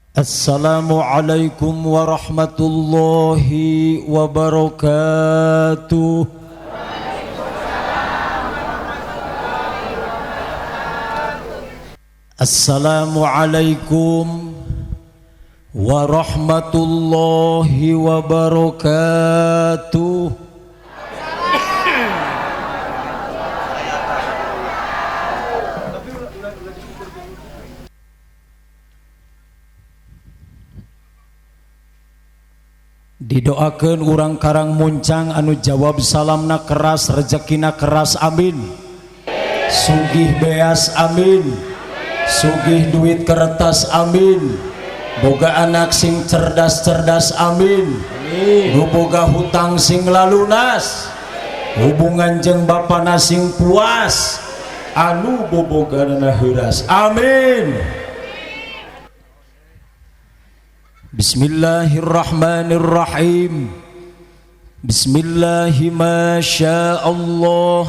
Assalamualaikum warahmatullahi wabarakatuh. Assalamualaikum warahmatullahi wabarakatuh. Didoakeun urang Karang Muncang anu jawab salamna keras, rezekina keras, amin. Sugih beas, amin. Sugih duit kertas, amin. Boga anak sing cerdas-cerdas, amin. Nu boga hutang sing lalunas, hubungan jeung bapana sing puas, anu boboganana heuras, amin. Bismillahirrahmanirrahim. Bismillahi ma sya'allah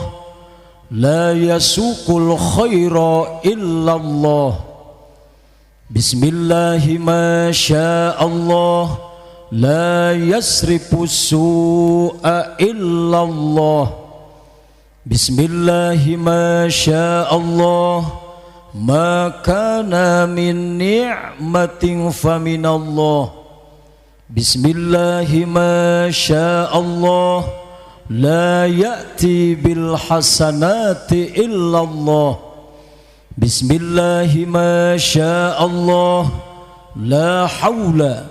la yasuqul khaira illallah. Bismillahi ma sya'allah la yasrifus su'a illallah. Bismillahi ma sya'allah ma kana min ni'matin faminallah. Bismillahi ma sya'allah la ya'ti bil hasanati illallah. Bismillahi ma sya'allah la hawla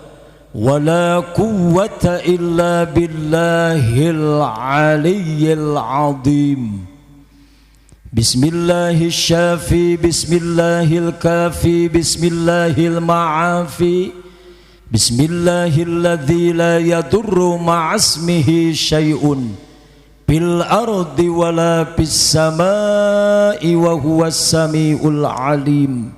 wa la quwwata illa billahil aliyyil azim. Bismillahil syafi, bismillahil kafi, bismillahil ma'afi, bismillahilladzi la yadurru ma'asmihi syai'un bil ardi wala bis samai wa huwas samiul alim.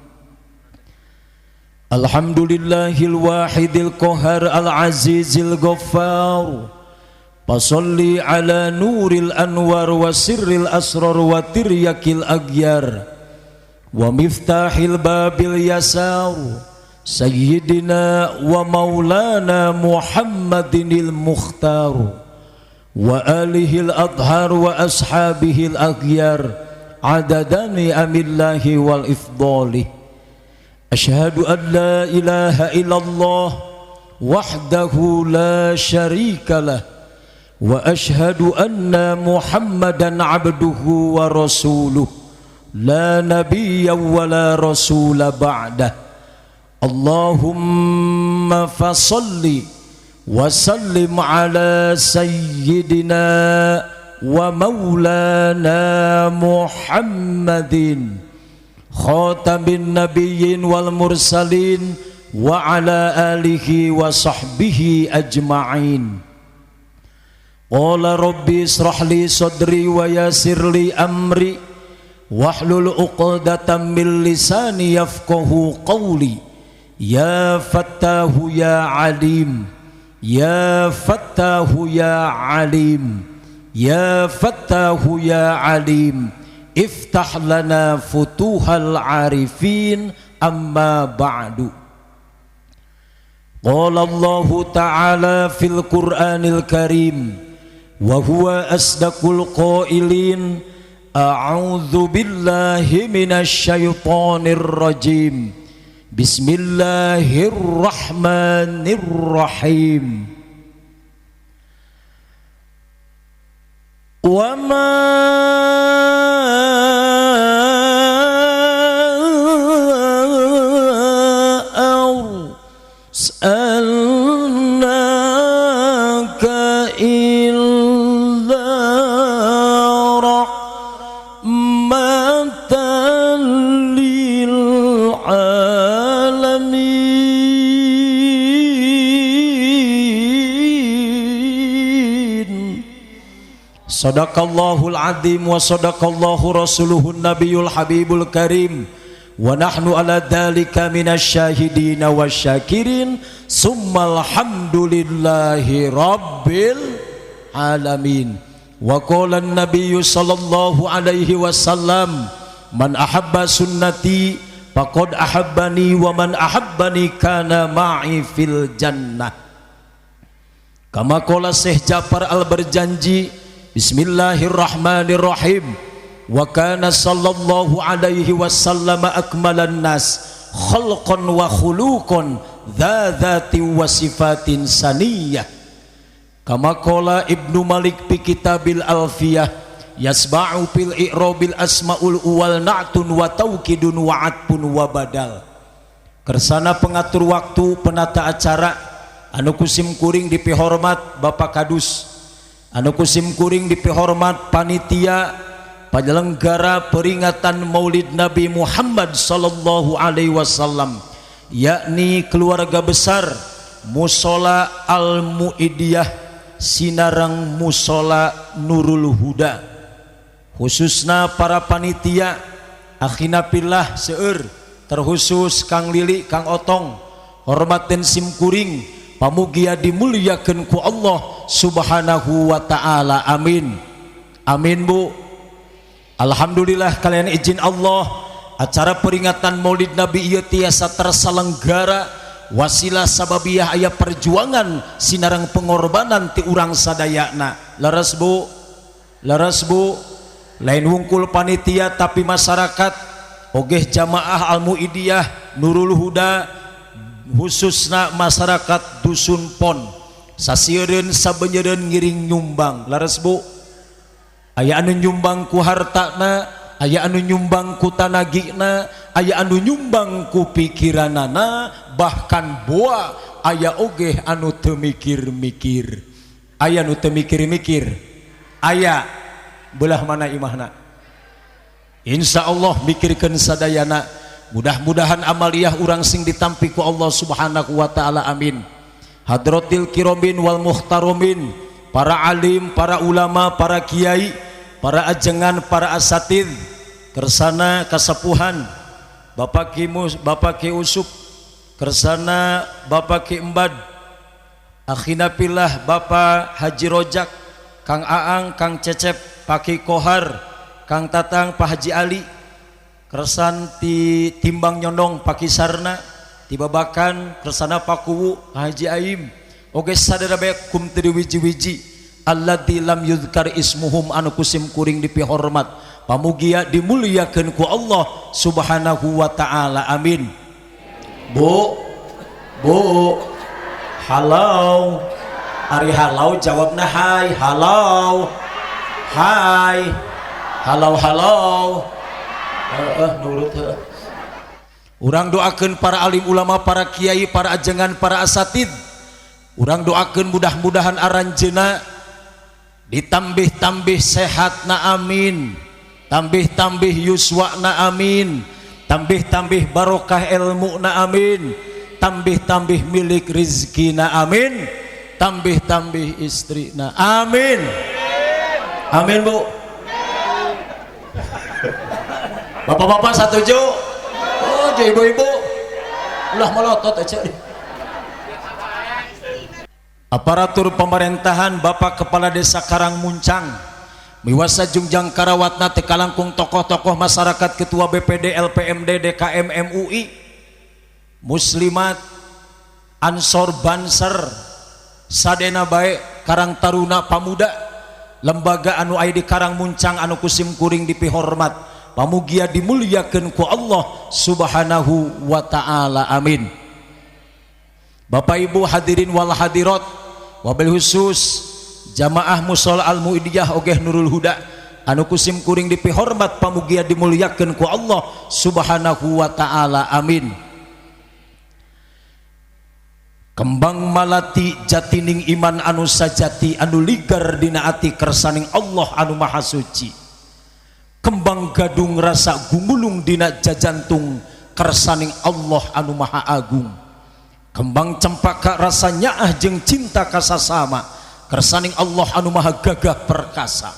Alhamdulillahil wahidil qahar al azizil ghaffar. Fasalli ala nuril anwar wa sirril asrar wa tiryakil agyar wa miftahil babil yasar sayyidina wa maulana Muhammadinil mukhtar wa alihil adhar wa ashabihil agyar adadani amillahi wal ifdalih. Ashhadu an la ilaha illallah wahdahu la syarika lah wa ashhadu anna Muhammadan abduhu wa rasuluh la nabiyya wa la rasula ba'dah. Allahumma fasalli wa sallim ala sayyidina wa maulana Muhammadin khatamin nabiyyin wal mursalin wa ala alihi wa sahbihi ajma'in. Qala rabbi israh li sadri wa yassir li amri wahlul 'uqdatam min lisani yafqahu qawli. Ya fattahu ya alim, ya fattahu ya alim, ya fattahu ya alim, iftah lana futuhal arifin. Amma ba'du. Qala Allahu ta'ala fil Qur'anil Karim wa huwa asdaqul qailin. A'udzu billahi minasy syaithanir rajim. Bismillahirrahmanirrahim. Wa ma arsalnaka illa rahmatan lil alamin. Sadaqallahul azim wa sadaqallahu rasuluhun nabiyul habibul karim wa nahnu ala dhalika minasyahidina wasyakirin. Summal hamdulillahi rabbil alamin. Wa qala an-nabiyyu sallallahu alaihi wasallam, man ahabba sunnati faqad ahabbani wa man ahabbani kana ma'i fil jannah. Kama qala Syekh Ja'far Al-Berjanji, bismillahirrahmanirrahim, wa kana sallallahu alaihi wasallam akmalan nas khalqan wa khuluqan dza dzati wa sifatin saniyah. Kama qala Ibnu Malik fi kitabil Alfiyah, yasba'u fil i'rabil asmaul uwal na'tun wa taukidun wa atfun wa badal. Kersana pengatur waktu penata acara anu kusim kuring dipihormat Bapak Kadus, anu kusim kuring dipihormat panitia penyelenggara peringatan Maulid Nabi Muhammad sallallahu alaihi wasallam, yakni keluarga besar Musola Al-Muidiyah Sinarang Musola Nurul Huda, khususna para panitia akhina pillah seueur, terkhusus Kang Lili, Kang Otong, hormaten sim kuring, pamugia dimuliakeun ku Allah Subhanahu wa taala. Amin. Amin Bu. Alhamdulillah kalian izin Allah acara peringatan Maulid Nabi ieu tiasa terselenggara wasilah sababiyah aya perjuangan sinarang pengorbanan ti urang sadayana. Leres Bu, leres Bu, lain wungkul panitia tapi masyarakat ogeh jamaah Al-Muidiyah Nurul Huda, khususna masyarakat Dusun Pon sasiereun sabenyeureun ngiring nyumbang. Leres Bu, aya anu nyumbang ku hartana, aya anu nyumbang ku tanagina, aya anu nyumbang ku pikiranana, bahkan boa aya ogeh anu teu mikir-mikir. Aya anu teu mikir-mikir, aya belah mana imahna. Insya Allah mikirkeun sadayana, mudah-mudahan amaliyah urang sing ditampi ku Allah Subhanahu wa taala. Amin. Hadratil kiromin wal muhtaromin, para alim, para ulama, para kiai, para ajengan, para asatid, kersana kasepuhan Bapak Ki Mus, Bapak Ki Usup, kersana Bapak Ki Embad, akhina pillah Bapak Haji Rojak, Kang Aang, Kang Cecep, Pak Ki Kohar, Kang Tatang, Pak Haji Ali, kersan ti Timbang Nyondong, Pak Ki Sarna, ti Babakan, kersana Pak Kuwu, Pak Haji Aim, oge sadaya bae kum teu wiji-wiji alladzi lam yuzkar ismuhum anu kusim kuring dipihormat, pamugia dimuliakeun ku Allah Subhanahu wa taala. Amin. Bu, Bu, halau, ari halau jawabna hai, halau, hai, halau halau. Nurut heuh. Urang doakeun para alim ulama, para kiai, para ajengan, para asatid. Urang doakeun mudah-mudahan aranjeuna ditambih-tambih sehatna, amin, tambih-tambih yuswana, amin, tambih-tambih barokah ilmuna, amin, tambih-tambih milik rizkina, amin, tambih-tambih istrina, amin. Amin Bu. Bapak-bapak setuju? Oh, jadi ibu-ibu ulah melotot aja. Aparatur pemerintahan, Bapak Kepala Desa Karangmuncang, miwasa jungjang karawatna teu kalangkung tokoh-tokoh masyarakat, Ketua BPD, LPMD, DKM, MUI, Muslimat, Ansor, Banser, sadena bae Karang Taruna, Pamuda, lembaga anu aya di Karangmuncang anu kusim kuring dipihormat, pamugia dimuliakeun ku Allah Subhanahu wa taala. Amin. Bapak Ibu hadirin wal hadirat, wabil khusus jamaah Musola Al-Muidiyah ogeh Nurul Huda anu kusim kuring dipihormat, pamugia dimuliakeun ku Allah Subhanahu wa taala. Amin. Kembang malati jatining iman anu sajati anu ligar dina ati kersaning Allah anu maha suci. Kembang gadung rasa gumulung dina jajantung kersaning Allah anu maha agung. Kembang cempaka rasa nyaah jeung cinta kasasama kersaning Allah anu maha gagah perkasa.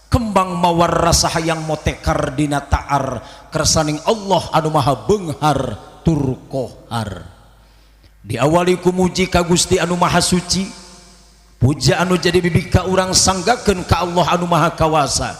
Kembang mawar rasa hayang motekar dina ta'ar kersaning Allah anu maha beunghar tur kohar. Diawali ku muji ka Gusti anu maha suci, puja anu jadi bibika urang sanggakeun ka Allah anu maha kawasa,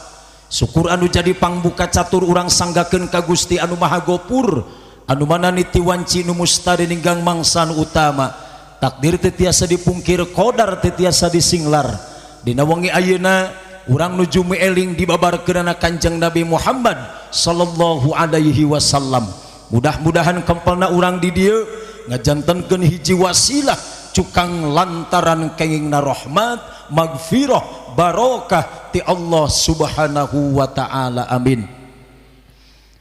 syukur anu jadi pangbuka catur urang sanggakeun ka Gusti anu maha gopur. Anu mana niti wanci nu mustari ninggang mangsa nu utama. Takdir teu tiasa dipungkir, qadar teu tiasa disinglar. Dina wengi ayeuna urang nuju mieling dibabarkeunana Kanjeng Nabi Muhammad sallallahu alaihi wasallam. Mudah-mudahan kempelna urang di dieu ngajantenkeun hiji wasilah cukang lantaran kengingna rahmat, magfirah, barokah ti Allah Subhanahu wa taala. Amin.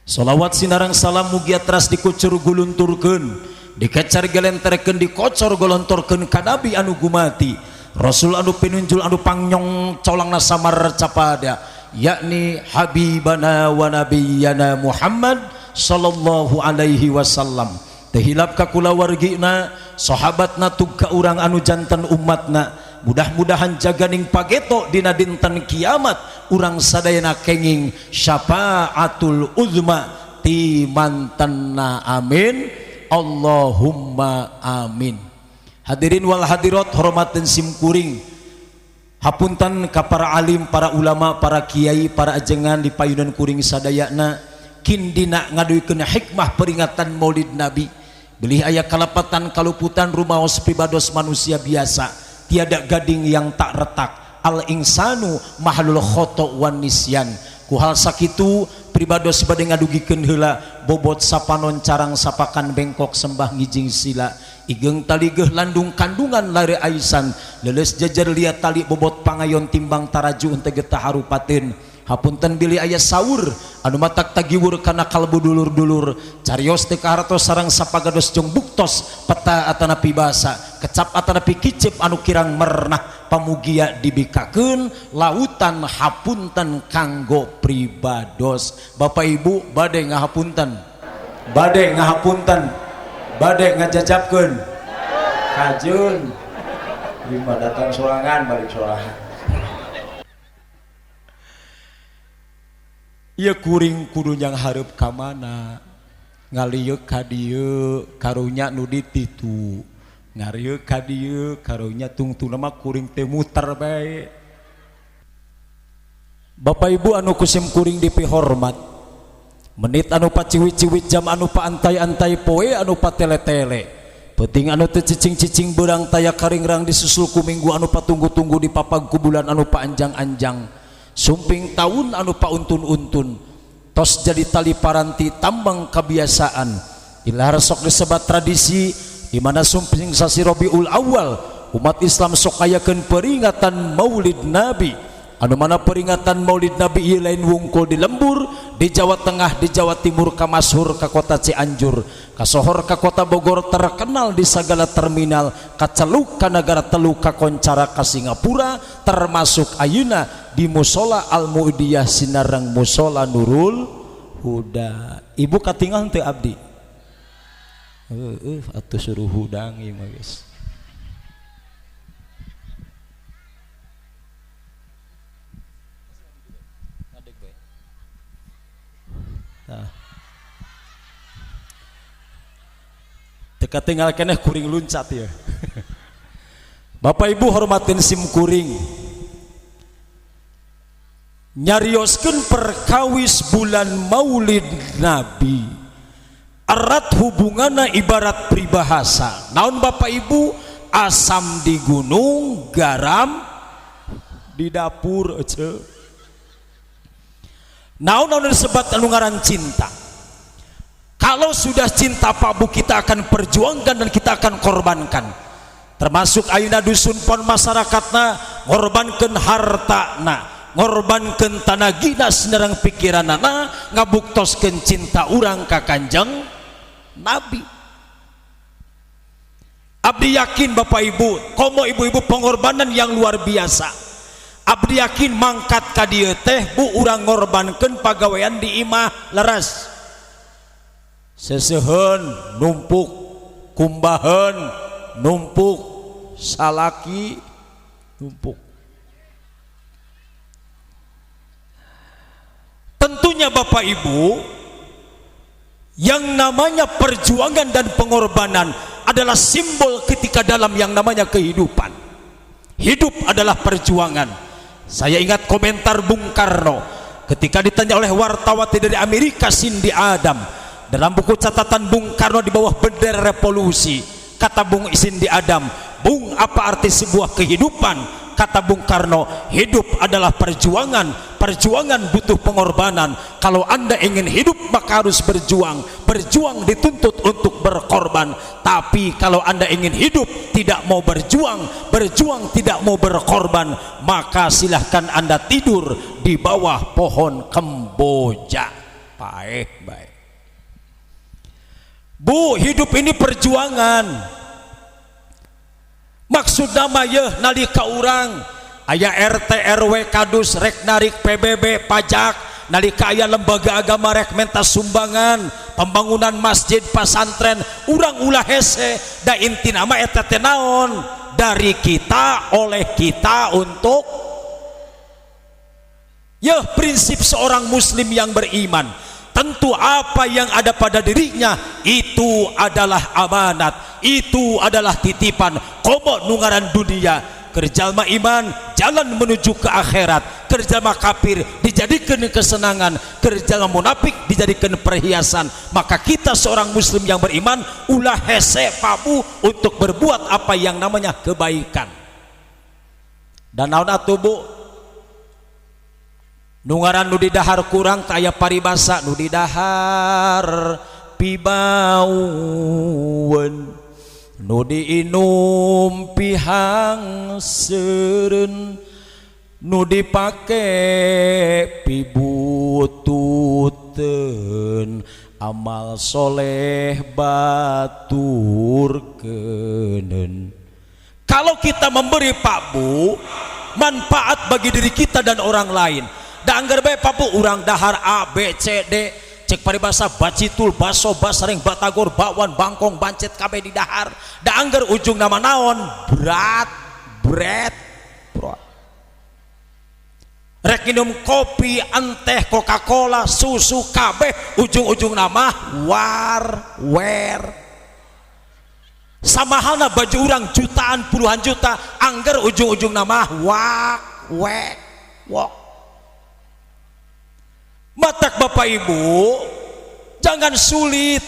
Salawat sinarang salam mugia teras dikucur gulunturkeun, dikecar gelenterkeun, dikocor golontorkeun ka nabi anu gumati, Rasul anu pinunjul anu pangnyong colangna samar capada, yakni habibana wa nabiyana Muhammad sallallahu alaihi wasallam. Teu hilap ka kulawargina, sahabatna tug ka urang anu janten umatna. Mudah-mudahan jaganing pageto dina dinten kiamat urang sadayana kenging syafaatul uzma ti mantenna. Amin Allahumma amin. Hadirin wal hadirat hormatin simkuring, hapunten ka para alim, para ulama, para kiai, para ajengan di payunan kuring sadayana. Kindina ngaduikeun hikmah peringatan Maulid Nabi. Bilih aya kalepatan kaluputan rumaos pribados manusia biasa, tiada gading yang tak retak. Al insanu mahlul khoto wan nisyan. Ku hal sakitu pribados bade ngadugikeun heula bobot sapanon carang sapakan bengkok sembah ngijing sila. Igeng taligeuh landung kandungan lare aisan leuleus jejer liat tali bobot pangayon timbang taraju henteu getah harupateun. Hapunten bilih aya saur anu matak tagiwur kana kalbu dulur-dulur, carios teu kahartos sareng sapagados jeung buktos peta atanapi basa kecap atanapi kicep anu kirang mernah pamugia dibikakeun lautan hapunten kanggo pribados. Bapak Ibu bade ngahapunten, bade ngahapunten, bade ngajajabkeun kajun lima datang sorangan balik sorangan. Ieu kuring kudu nyang hareup ka mana, ngalieuk ka dieu karunya nu dititu, ngarieuk ka dieu karunya tungtungna mah kuring teh muter bae. Bapak Ibu anu kusim kuring dipihormat, menit anu paciwit-ciwit, jam anu paantai-antai, poe anu patele-tele, peuting anu teu cicing-cicing, beurang taya karingrang disusul ku minggu anu patunggu-tunggu, dipapag ku bulan anu paanjang-anjang, sumping taun anu pauntun-untun, tos jadi tali paranti tambang kebiasaan. Ilah sok disebat tradisi di mana sumping sasi Rabiul Awal umat Islam sok ayakeun peringatan Maulid Nabi. Anu mana peringatan Maulid Nabi ieu lain wungkul di lembur, di Jawa Tengah, di Jawa Timur, ka masyhur ka kota Cianjur, kasohor ka kota Bogor, terkenal di segala terminal, kaceluk ka nagara teluk, ka koncara ka Singapura, termasuk ayeuna di musola Al Muidiyah Sinarang Musola Nurul Huda. Ibu katingal teu abdi? Heueuh atuh suruh hudang ieu mah geus. Nah. Teu katingal keneh kuring luncat ya. Bapak Ibu hormatin sim kuring. Nyarioskeun perkawis bulan Maulid Nabi erat hubunganna ibarat peribahasa. Naon Bapak Ibu? Asam di gunung, garam di dapur. Ece. Naon naon disebat anu ngaran cinta. Kalau sudah cinta Pak Bu, kita akan perjuangkan dan kita akan korbankan. Termasuk ayeuna dusun pon masyarakatna ngorbankeun hartana, ngorbankeun tanagina sinareng pikiranana, ngabuktoskeun cinta urang ka Kanjeng Nabi. Abdi yakin Bapak Ibu, komo ibu-ibu pengorbanan yang luar biasa. Abdi yakin mangkat ka dieu teh bu urang ngorbankeun pagawean di imah leres. Seseuheun numpuk, kumbaheun numpuk, salaki numpuk. Tentunya Bapak Ibu, yang namanya perjuangan dan pengorbanan adalah simbol ketika dalam yang namanya kehidupan. Hidup adalah perjuangan. Saya ingat komentar Bung Karno ketika ditanya oleh wartawati dari Amerika, Cindy Adam, Dalam buku catatan Bung Karno di bawah bendera revolusi, kata Bung Cindy Adam, "Bung, apa arti sebuah kehidupan?" Kata Bung Karno, "Hidup adalah perjuangan. Perjuangan butuh pengorbanan. Kalau Anda ingin hidup, maka harus berjuang. Berjuang dituntut untuk berkorban. Tapi kalau Anda ingin hidup tidak mau berjuang, berjuang tidak mau berkorban, maka silahkan Anda tidur di bawah pohon kemboja." Paeh baik. Bu, hidup ini perjuangan. Maksud nama ye, nalika urang aya RT, RW, kadus rek narik PBB, pajak, nalika aya lembaga agama rek menta sumbangan pembangunan masjid, pasantren, urang ulah hese. Da inti nama eta teh naon? Dari kita, oleh kita, untuk ya prinsip seorang muslim yang beriman. Tentu apa yang ada pada dirinya itu adalah amanat, itu adalah titipan. Komo nu ngaran dunia, keur jalma iman jalan menuju ke akhirat, keur jalma kafir dijadikan kesenangan, keur jalma munafik dijadikan perhiasan. Maka kita seorang muslim yang beriman ulah hese, pabu, untuk berbuat apa yang namanya kebaikan. Dan naon atuh, Bu, nu ngaran nu didahar kurang? Kaya paribasa, nu didahar pibauen, nu diinum pihangseureun, nu dipake pibututeun, amal soleh batur keuneun. Kalau kita memberi, Pak, Bu, manfaat bagi diri kita dan orang lain. Da anggar bae, Pak, Bu, urang dahar A B C D, cek paribasa bacitul, baso, basreng, batagor, bakwan, bangkong, bancet, kabeh di dahar. Da anggar ujung nama naon? Berat, bret, bro. Rek minum kopi, enteh, Coca-Cola, susu, kabeh ujung-ujung nama war, wer. Sama halnya baju orang jutaan, puluhan juta, angger ujung-ujung nama wak, wek, wok. Matak Bapak Ibu jangan sulit.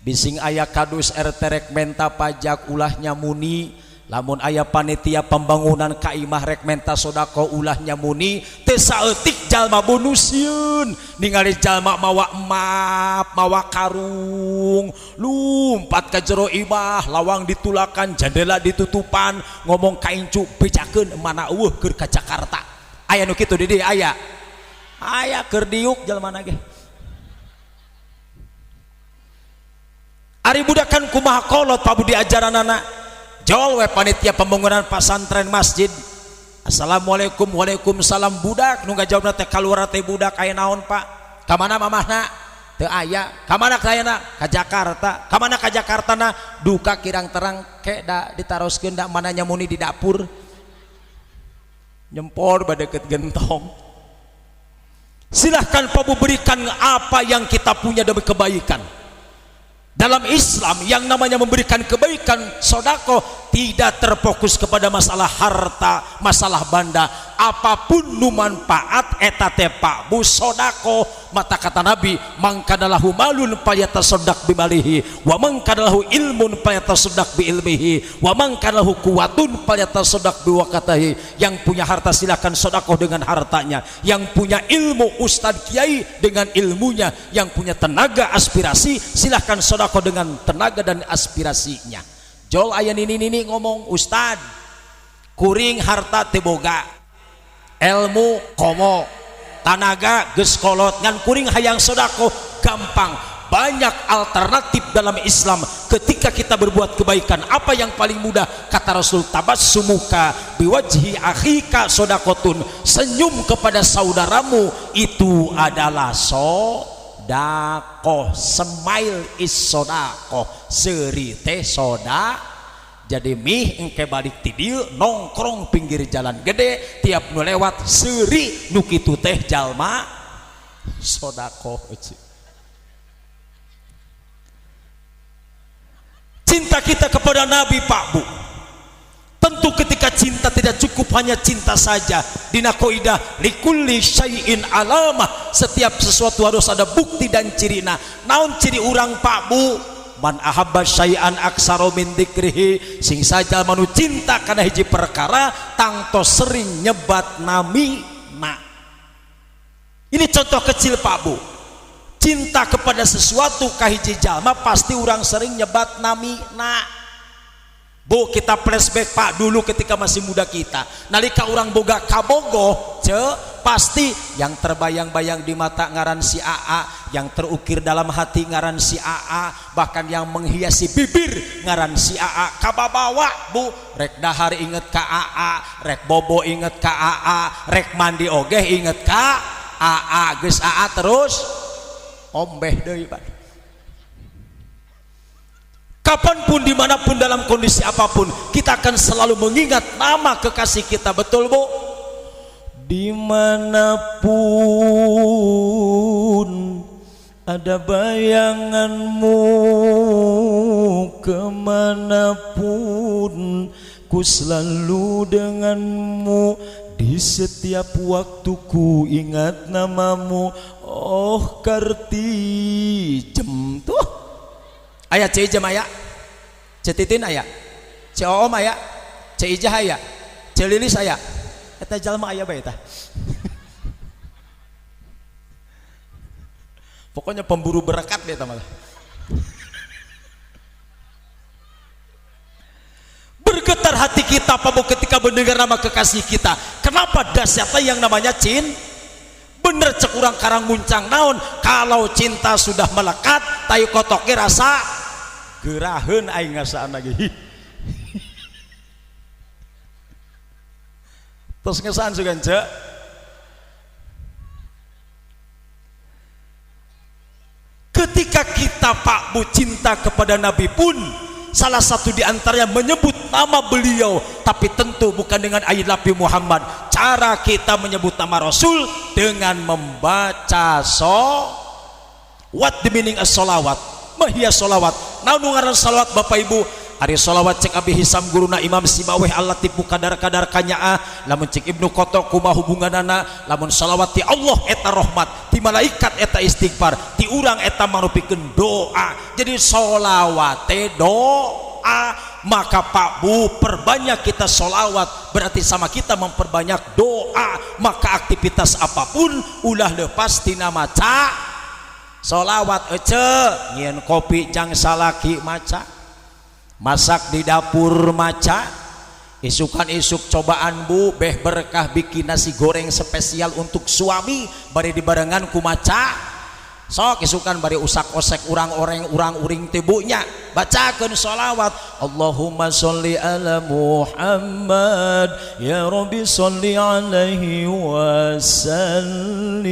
Bising aya kadus, RT rek menta pajak, ulah nyamuni. Lamun aya panitia pembangunan ka imah rek menta sodako, ulah nyamuni. Teu saeutik jalma bonus sieun ningali jalma mawa emap, mawa karung, lumpat ka jero imah, lawang ditulakan, jendela ditutupan, ngomong ka incu, "Bejakeun, mana euweuh keur ka Jakarta." Aya nu kitu di dieu? Aya, aya. Keur diuk jalma ge. Ari budak kan kumaha kolot, Pak Budi, ajaranana. Jol we panitia pembangunan pasantren, masjid, "Assalamualaikum." "Waalaikumsalam." Budak nu ngajawabna teh kaluar teh budak, "Aya naon, Pak?" "Ka mana mamahna?" "Teu aya." "Ka mana kayana?" "Ka Jakarta." "Ka mana ka Jakarta?" Na duka kirang terang ke da ditaroskeun, da mana nyamuni di dapur, nyempor badeket gentong. Silahkan, Pak Bu, berikan apa yang kita punya demi kebaikan. Dalam Islam yang namanya memberikan kebaikan, sodako, tidak terfokus kepada masalah harta, masalah banda. Apapun nu manfaat eta teh, Pak, Bu, sodako. Mata kata Nabi, "Man kana lahu malun falyatasaddaq bimalihi, wa man kana lahu ilmun falyatasaddaq bi ilmihi, wa man kana lahu quwwatun falyatasaddaq biwakatahi." Yang punya harta silakan sodakoh dengan hartanya, yang punya ilmu, ustad, kiai, dengan ilmunya, yang punya tenaga, aspirasi, silahkan sodakoh dengan tenaga dan aspirasinya. Jol aya nini nini ngomong, "Ustad, kuring harta teu boga, ilmu komo, tanaga geus kolot, ngan kuring hayang sodako." Gampang, banyak alternatif dalam Islam. Ketika kita berbuat kebaikan, apa yang paling mudah? Kata Rasul, "Tabassumuka biwajhi akhika sodakotun." Senyum kepada saudaramu itu adalah sodakoh. Smile is sodakoh. Seuri teh soda. Jadi mih engke balik ti dieu nongkrong pinggir jalan gede, tiap nu lewat seuri, nu kitu teh jalma sodakoh. Cinta kita kepada Nabi, Pak, Bu, tentu ketika cinta tidak cukup hanya cinta saja. Dina kaidah likulli syai'in alamah, setiap sesuatu harus ada bukti dan cirina. Naon ciri urang, Pak, Bu? Man ahabba syai'an aksaro min dzikrihi, sing saja manu cinta kana hiji perkara tangto sering nyebat nami. Nah, ini contoh kecil, Pak, Bu. Cinta kepada sesuatu kahiji jalma pasti orang sering nyebat nami. Nah, Bu, kita flashback, Pak, dulu ketika masih muda kita, nalika orang boga kabogoh, ce, pasti yang terbayang-bayang di mata ngaran si AA, yang terukir dalam hati ngaran si AA, bahkan yang menghiasi bibir ngaran si AA. Kababawa, Bu, rek dahar inget ka AA, rek bobo inget ka AA, rek mandi oge inget ka AA. Geus AA terus ombeh deui, Pak. Kapanpun, dimanapun, dalam kondisi apapun, kita akan selalu mengingat nama kekasih kita. Betul, Bu? Dimanapun ada bayanganmu, kemanapun ku selalu denganmu, di setiap waktuku ingat namamu, oh Karti jem tuh. Aya Ceu Jem, aya Ceu Titin, aya Ceu Oom, aya Ceu Ijah, aya Ceu Lilis, aya eta jalma aya bae tah. Pokoknya pemburu berkat dia malah. Bergetar hati kita, Pak Bu, ketika mendengar nama kekasih kita. Kenapa dahsyatnya yang namanya cin? Bener cek urang Karang Muncang naon, kalau cinta sudah melekat, tai kotoknya rasa geraheun aing ngasaan lagi. Terus ngesaan sugan cek. Ketika kita, Pak Bu, cinta kepada Nabi pun salah satu di antaranya menyebut nama beliau, tapi tentu bukan dengan I love you Muhammad. Cara kita menyebut nama Rasul dengan membaca so. What the meaning of solawat? Mahia solawat. Naon ngaran solawat, Bapak Ibu? Ari solawat cek Abi Hisam guruna Imam Sibaweh Allah tipu kadar-kadar kanyaah, lamun cek Ibnu Kotok kumaha hubunganana? Lamun solawat ti Allah eta rahmat, ti malaikat eta istighfar, ti urang eta mangrupikeun doa. Jadi solawat teh doa. Maka Pak, Bu, perbanyak kita solawat, berarti sama kita memperbanyak doa. Maka aktivitas apapun ulah lepas tina maca solawat. Ece nyieun kopi jang salaki maca, masak di dapur maca, isukan isuk cobaan, Bu, beh berkah bikin nasi goreng spesial untuk suami bari dibarengan ku maca. Sok isukan bari usak osek urang oreng urang uring tibunya, bacakeun sholawat. Allahumma sholli ala Muhammad ya Rabbi sholli alaihi wasallim.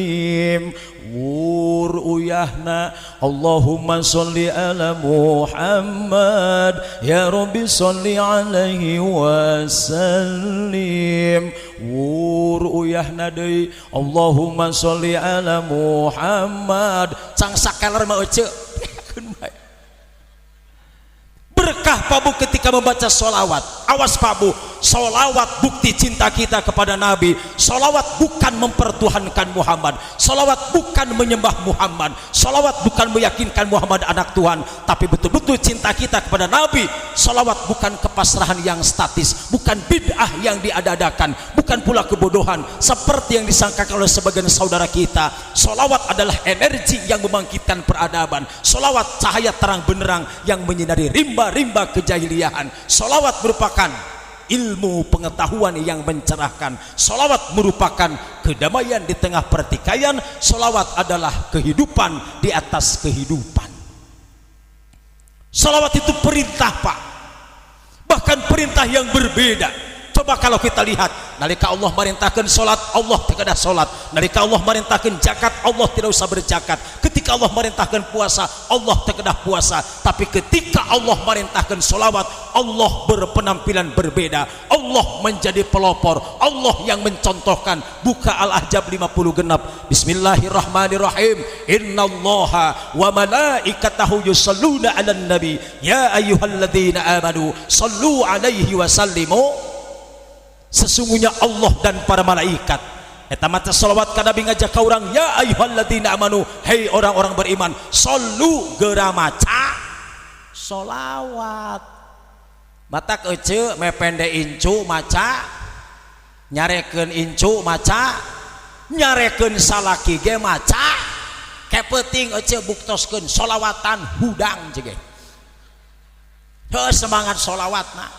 Wur uyahna Allahumma sholli ala Muhammad ya Rabbi sholli alaihi wasallim. Wur uyahna deui Allahumma sholli ala Muhammad. Cang sakeler mah ece. Berkah, Pak Bu, ketika membaca sholawat. Awas, Pak, Bu, sholawat bukti cinta kita kepada Nabi. Sholawat bukan mempertuhankan Muhammad, sholawat bukan menyembah Muhammad, sholawat bukan meyakinkan Muhammad anak Tuhan, tapi betul-betul cinta kita kepada Nabi. Sholawat bukan kepasrahan yang statis, bukan bid'ah yang diada-adakan, bukan pula kebodohan seperti yang disangkakan oleh sebagian saudara kita. Sholawat adalah energi yang membangkitkan peradaban. Sholawat cahaya terang benderang yang menyinari rimba-rimba kejahiliahan. Sholawat merupakan ilmu pengetahuan yang mencerahkan. Sholawat merupakan kedamaian di tengah pertikaian. Sholawat adalah kehidupan di atas kehidupan. Sholawat itu perintah, Pak, bahkan perintah yang berbeda. Coba kalau kita lihat, nalika Allah merintahkan sholat, Allah tidak sholat. Nalika Allah merintahkan zakat, Allah tidak usah berzakat. Ketika Allah merintahkan puasa, Allah tidak puasa. Tapi ketika Allah merintahkan sholawat, Allah berpenampilan berbeda. Allah menjadi pelopor, Allah yang mencontohkan. Buka Al-Ahzab 50 genap. Bismillahirrahmanirrahim. Innallaha wa malaikatahu yusalluna 'alan nabi ya ayyuhalladzina amanu sallu 'alaihi wa sallimu. Sesungguhnya Allah dan para malaikat. Eta maca sholawat ka Nabi ngajak ka urang, ya ayyuhalladzina amanu, hei orang-orang beriman, shollu geura maca sholawat. Matak ece mepende incu maca, nyarekeun incu maca, nyarekeun salaki ge maca. Kepenting ece buktoskeun sholawatan hudang jeung ge. Heuh semangat sholawatna.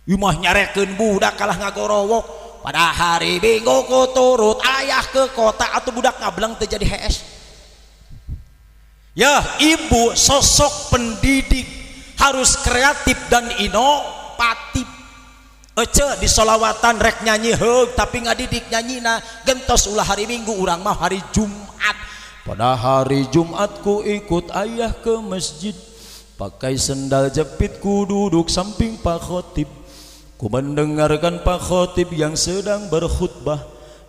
Imah nyarekeun budak kalah ngagorowok. Pada hari Minggu ku turut ayah ke kota atau budak ngableng teu jadi HS. Ya, ibu sosok pendidik harus kreatif dan inovatif. Ece di solawatan rek nyanyi heug tapi ngadidik nyanyina gentos ulah hari Minggu urang mah hari Jumat. Pada hari Jumat ku ikut ayah ke masjid, pakai sendal jepit ku duduk samping Pak Khotib. Ku mendengarkan Pak Khotib yang sedang berkhutbah,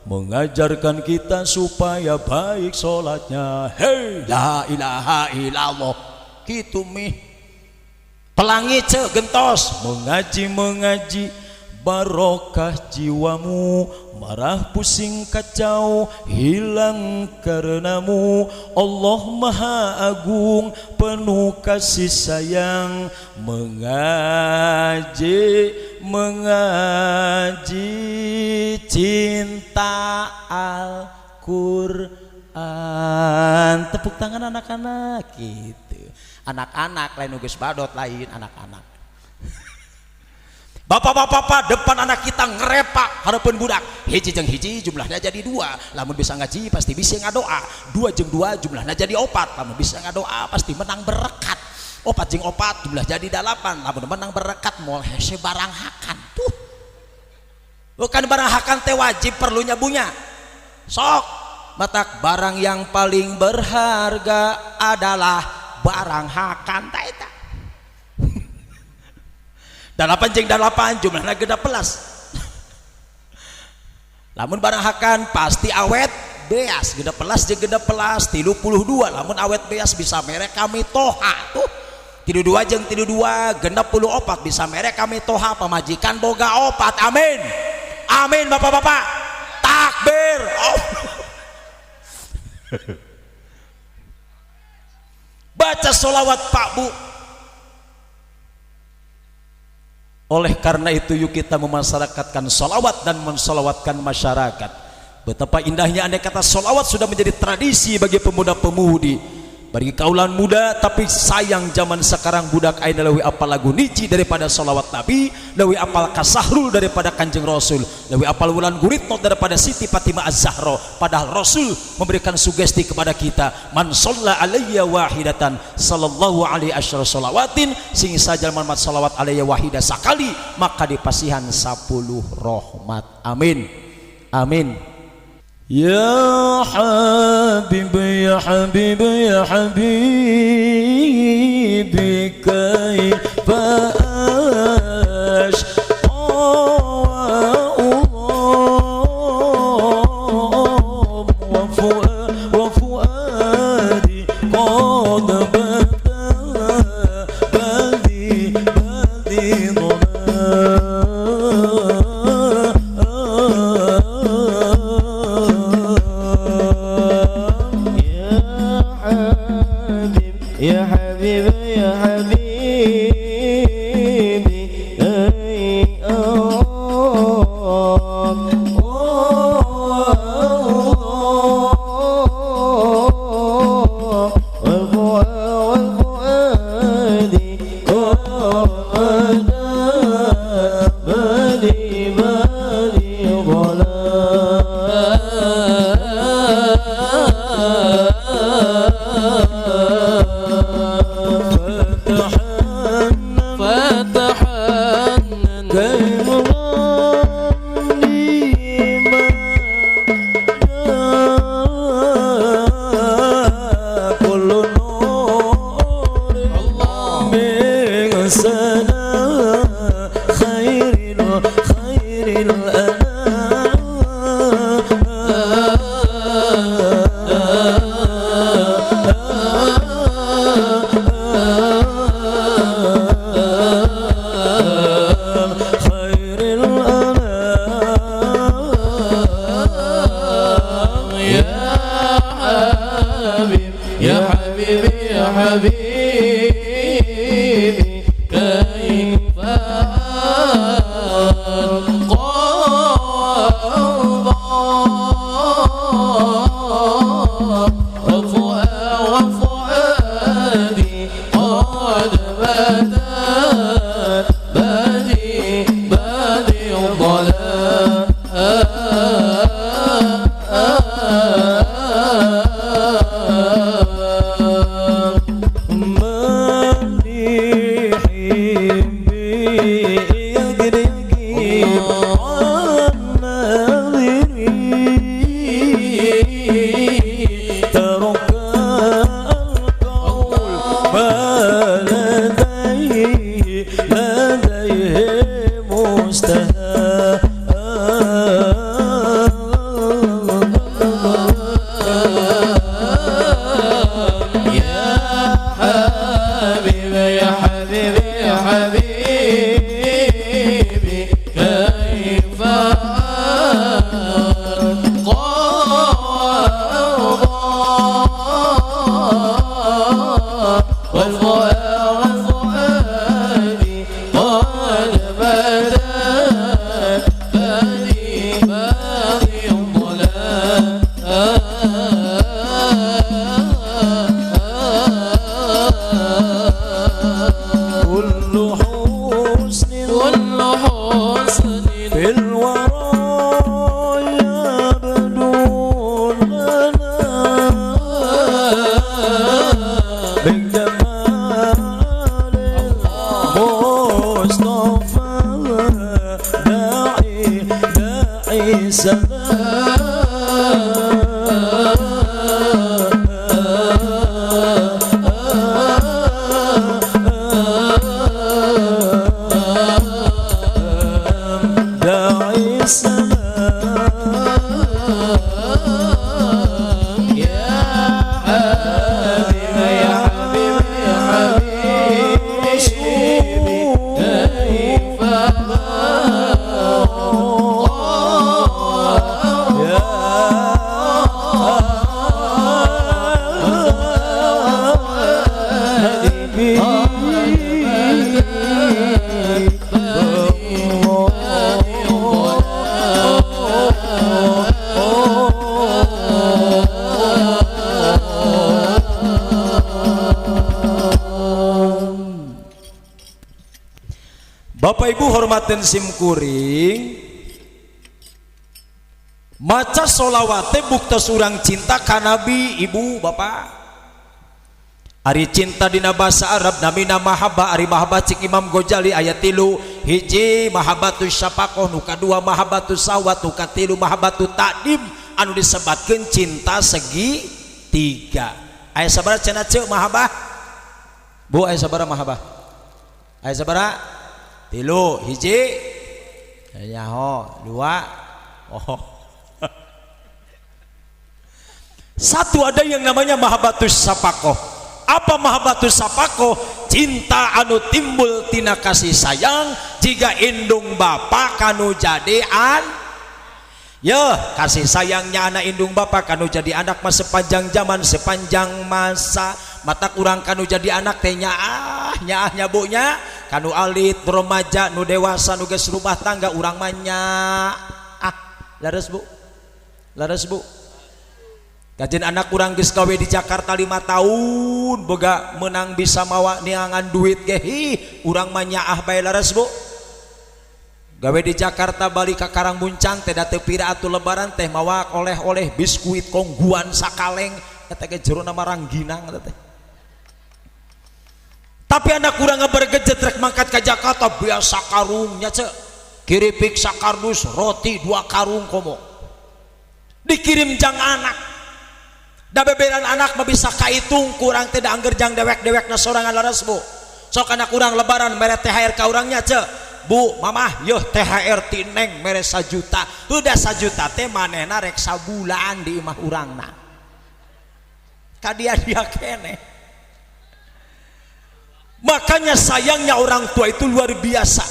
mengajarkan kita supaya baik sholatnya. Hei, la ilaha illallah. Kitu mih. Pelangi ce gentos, mengaji mengaji barokah jiwamu, marah pusing kacau hilang karenamu. Allah Maha Agung penuh kasih sayang, mengaji mengaji cinta Al-Qur'an. Tepuk tangan anak-anak gitu. Anak-anak lain geus badot lain anak-anak. Bapak-bapak depan anak kita ngerepak harapan budak. Hiji jeung hiji jumlahnya jadi dua. Lamun bisa ngaji pasti bisa ngadoa. Dua jeung dua jumlahnya jadi opat. Lamun bisa ngadoa pasti menang berkat. Opat jeung opat jumlah jadi dalapan. Lamun menang berkat moal hese barang hakan tuh. Bukan barang hakan teh wajib perlunya bunya. Sok matak barang yang paling berharga adalah barang hakan ta eta. Dalapan jeung dalapan jumlahna genep belas. Lamun barang hakan pasti awet beas, genep belas jeung genep belas 32. Lamun awet beas bisa mere kami toha tuh. 32 jeung 32 genep puluh opat bisa mere kami toha pamajikan boga opat. Amin. Amin bapak-bapak. Takbir. Oh. Baca sholawat Pak Bu. Oleh karena itu yuk kita memasyarakatkan sholawat dan mensolawatkan masyarakat. Betapa indahnya andai kata sholawat sudah menjadi tradisi bagi pemuda-pemudi, bagi kaulan muda. Tapi sayang zaman sekarang budak ayeuna leuwih apal lagu niji daripada sholawat Nabi, leuwih apal kasahrul daripada Kanjeng Rasul, leuwih apal Wulan Guritno daripada Siti Fatimah Az-Zahra. Padahal Rasul memberikan sugesti kepada kita, man sholla alayya wahidatan sallallahu alaihi asyra sholawatin, sing saja man sholawat alayya wahidah sakali maka dipasihan 10 rahmat. Amin. Amin. Ya Habib, ya Habib, ya Habibi, kaifa ashqa wa fuadi qad bada badi badi Ya Habib, ya Habibi, ay Allah, wal fuadi qad badi badi قد بدت بدي بدي الضلال. Bapak Ibu hormatin simkuring, maca solawate buktos urang cinta ka Nabi. Ibu Bapak, ari cinta dina bahasa Arab namina mahabbah. Ari mahabbah cik Imam Ghazali ayat 3, hiji mahabbatus syafaqah, nu kadua mahabbatus sahwat, nu katilu mahabbatut takdim, anu disebatkeun cinta segi tiga. Aya sabaraha cenah ceuk mahabbah? Bu, aya sabaraha mahabbah? Aya sabaraha? Tilu, hiji nyaho, dua, oh. Satu ada yang namanya mahabbatus sapakoh. Apa mahabbatus sapakoh? Cinta anu timbul tina kasih sayang jika indung bapak kanu jadi an. Ya, kasih sayangnya anak indung bapak kanu jadi anak mah sepanjang zaman, sepanjang masa. Mata kurang kanu jadi anak teh nyaah, nyaah nyabunya kanu alit remaja nu dewasa nu geus rumah tangga urang mah nyaah. Leres Bu? Leres Bu? Kajen anak kurang geus gawe di Jakarta 5 tahun boga menang bisa mawa neangan duit ge, hi urang mah nyaah bae. Leres Bu? Gawe di Jakarta balik ka Karangmuncang teh da teu pira atuh lebaran teh mawa oleh-oleh biskuit kongguan sakaleng eta ge jerona mah rangginang eta teh. Tapi anak kurang ngabergejet rek mangkat ka Jakarta biasa karungnya cek kiripik sakardus roti 2 karung komo dikirim jang anak. Da beberan anak mah bisa kaitung kurang teh da angger jang dewek-dewekna sorangan. Leres Bu? Sok anak kurang lebaran mere THR ka urangnya cek, Bu, mamah yeuh THR ti neng mere 1 juta. Udah 1 juta teh manehna rek sabulan di imah urangna. Ka dia-dia keneh. Makanya sayangnya orang tua itu luar biasa.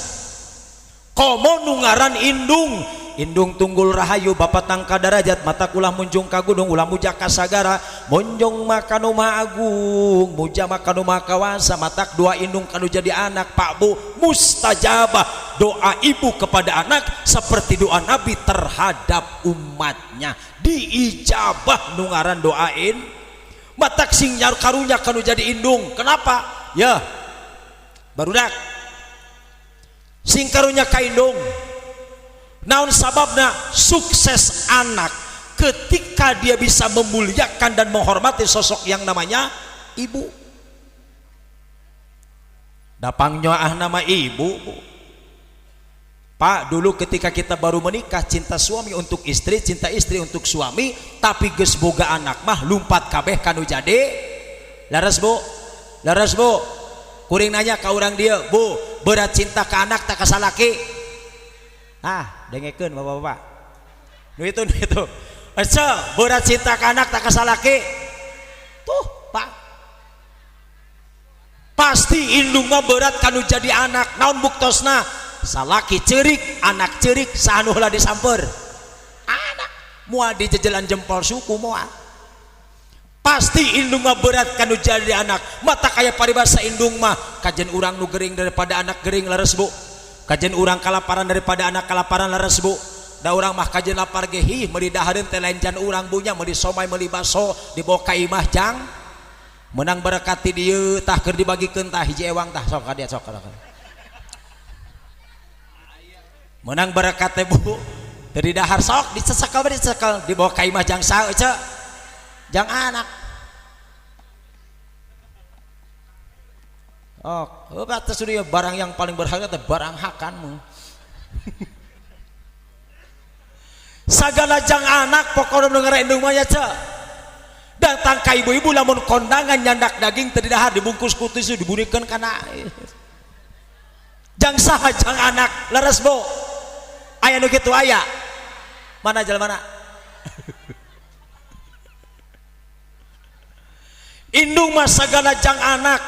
Komo nu ngaran indung, indung tunggul rahayu bapak tangka darajat mata kulah munjung ka gunung ulah muja ka sagara munjung maka nu maha agung muja maka nu maha kawasa. Matak dua indung kanu jadi anak Pak Bu mustajabah. Doa ibu kepada anak seperti doa Nabi terhadap umatnya diijabah nu ngaran doain. Matak sing nyaru karunya kanu jadi indung. Kenapa? Ya Barudak sing karunya ka indung. Naon sababna sukses anak ketika dia bisa memuliakan dan menghormati sosok yang namanya ibu. Dapang nyoah nama ibu, Bu. Pak, dulu ketika kita baru menikah, cinta suami untuk istri, cinta istri untuk suami, tapi geus boga anak mah lumpat kabeh kanu jadi. Laras, Bu? Laras, Bu? Kuring nanya ka urang dieu, Bu, berat cinta ke anak tak ka salaki? Ah, dengekeun bapak-bapak. Nu itu, nu itu. Ece, berat cinta ke anak tak ka salaki? Tuh, Pak. Pasti indung mah berat kanu jadi anak. Naon buktosna? Salaki ceurik, anak ceurik, saha nu heula disamper? Anak. Moal dijejelan jempol suku moal. Pasti indung mah berat kanu jadi anak. Mata kaya paribasa indung mah kajen urang nu gering daripada anak gering, leres, Bu. Kajen urang kalaparan daripada anak kalaparan, leres, Bu. Da urang mah kajen lapar ge hih meuli dahareun teh lain jan urang bunya, meuli somai, meuli baso dibawa ka imah jang menang berkat ti dieu tah keur dibagikeun tah hiji ewang tah sok ka dieu sok ka. Menang berkat teh, Bu. Teu didahar sok dicesekel bae dicesekel dibawa ka imah jang saha ece? Jang anak. Oh, batas sudah barang yang paling berharga teh barang hakanmu. Sagala jang anak pokokna nu ngara indung mah ya ce. Datang ka ibu-ibu lamun kondangan nyandak daging teu didahar dibungkus ku tisu dibunikeun kana. Jang saha jang anak, leres, Bu? Aya nu kitu aya. Mana jalmana? Indung mah sagala jang anak.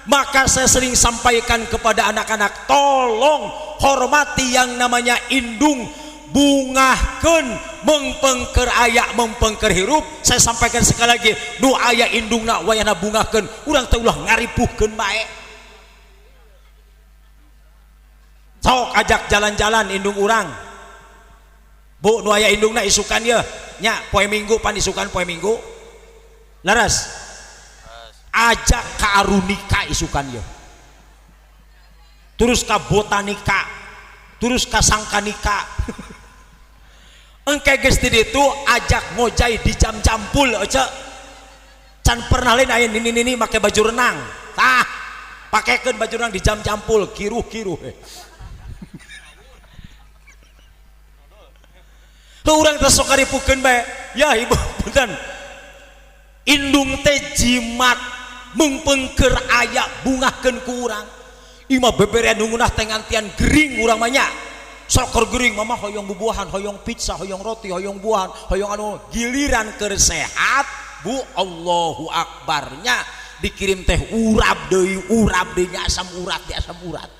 Maka saya sering sampaikan kepada anak-anak, tolong hormati yang namanya indung, bungahkeun mengpengker aya mengpengker hirup. Saya sampaikan sekali lagi, nu aya indungna wayahna bungahkeun, urang teh ulah ngaripuhkeun bae. Sok ajak jalan-jalan indung urang. Bu, nu aya indungna isukan ye nya poe Minggu pan isukan poe Minggu. Leres? Ajak ka arunika isukan ye. Terus ka botanika, terus ka sangkanika. Engke geus di ditu ajak ngojay di jam-jampul ece. Can pernah lain aya nini-nini make baju renang. Tah, pakekeun baju renang di jam-jampul, kiruh-kiruh. Heuh urang teh sok karipukeun bae. Ya ibu punten. Indung teh jimat mengpengker aya bungahkeun ku urang. Imah beberean nu ngeunah teh ngantian gering urang mah nya. Sokor gering mama hoyong bubuahan, hoyong pizza, hoyong roti, hoyong buahan, hoyong anu giliran keur sehat, Bu, Allahu akbarnya dikirim teh urap deui nya asam urat di asam urat.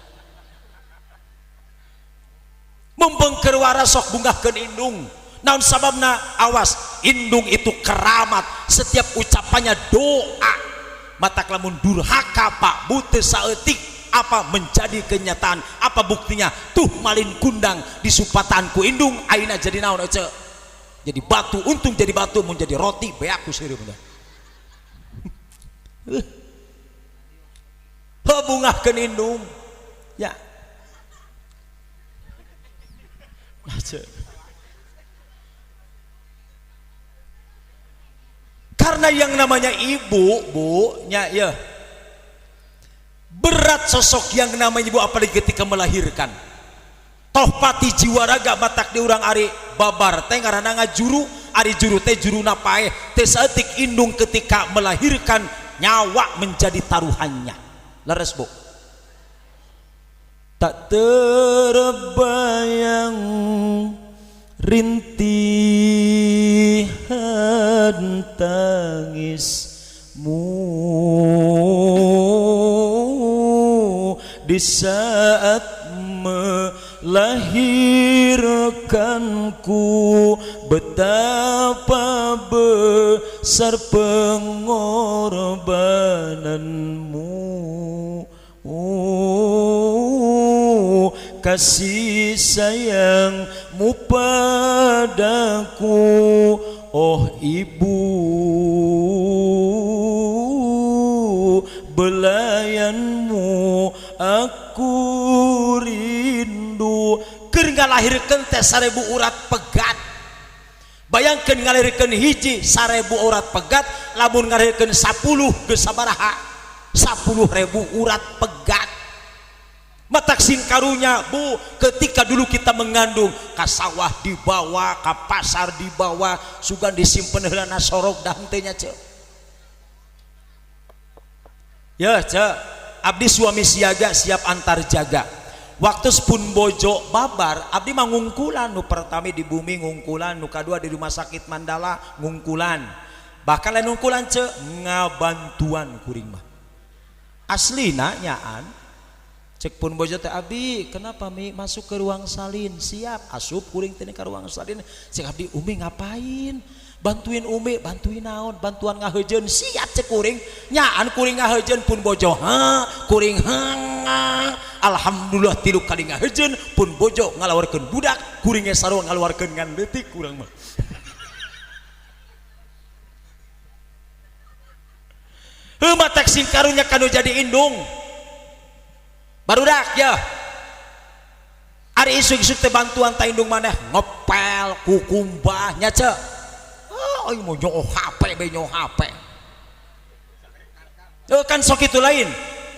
Membengker waras sok bungahkeun indung. Naon sababna? Awas, indung itu keramat, setiap ucapannya doa. Matak lamun durhaka Pak Bu teu saeutik apa menjadi kenyataan, apa buktinya? Tuh malin kundang disupatan ku indung ayeuna jadi naon ece? Jadi batu, untung jadi batu mun jadi roti beak ku seureum teh. Heuh bungahkeun indung. Ya. Nah, karena yang namanya ibu, Bu, nya ya. Berat sosok yang namanya ibu apalagi ketika melahirkan. Toh pati jiwa raga batak di urang ari babar teh ngaranna ngajuru, ari juru teh juruna paeh. Teh saeutik indung ketika melahirkan nyawa menjadi taruhannya. Leres, Bu? Tak terbayang rintihan tangismu di saat melahirkanku, betapa besar pengorbananmu. Oh, kasih sayangmu padaku, oh ibu, belai denganmu aku rindu. Keur ngalahirkeun teh 1000 urat pegat. Bayangkeun ngalahirkeun hiji 1000 urat pegat, lamun ngalahirkeun 10 geus sabaraha? 10.000 urat pegat. Matak sing karunya Bu, ketika dulu kita mengandung, ka sawah dibawa, ka pasar dibawa, sugan disimpen heula na sorok dah henteu nya ceu. Ya ceu, abdi suami siaga siap antar jaga. Waktu pun bojo babar, abdi mah ngungkulan, nu pertama di bumi ngungkulan, nu kadua di rumah sakit Mandala ngungkulan. Bahkan lain ngungkulan ceu, ngabantuan kuring mah. Aslina nyaan. Cek pun bojo teh abdi, kenapa mi masuk ke ruang salin? Siap, asup kuring teh ka ruang salin. Cek abdi, umi ngapain? Bantuin umi, bantuin naon? Bantuan ngaheujeun. Siap cek kuring. Nyaan kuring ngaheujeun pun bojo, ha, kuring ha. Alhamdulillah 3 kali ngaheujeun pun bojo ngalawarkeun budak, kuring ge sarua ngaluarkeun ngan leutik kurang mah. Heuh matak sing karunya kanu jadi indung. Barudak ya. Ari isuk-isuk teh bantuan ta indung maneh ngepel kukumbah nya ceu. Ah euy mau nyoh HP be nyoh HP. Heuh kan sok itu lain.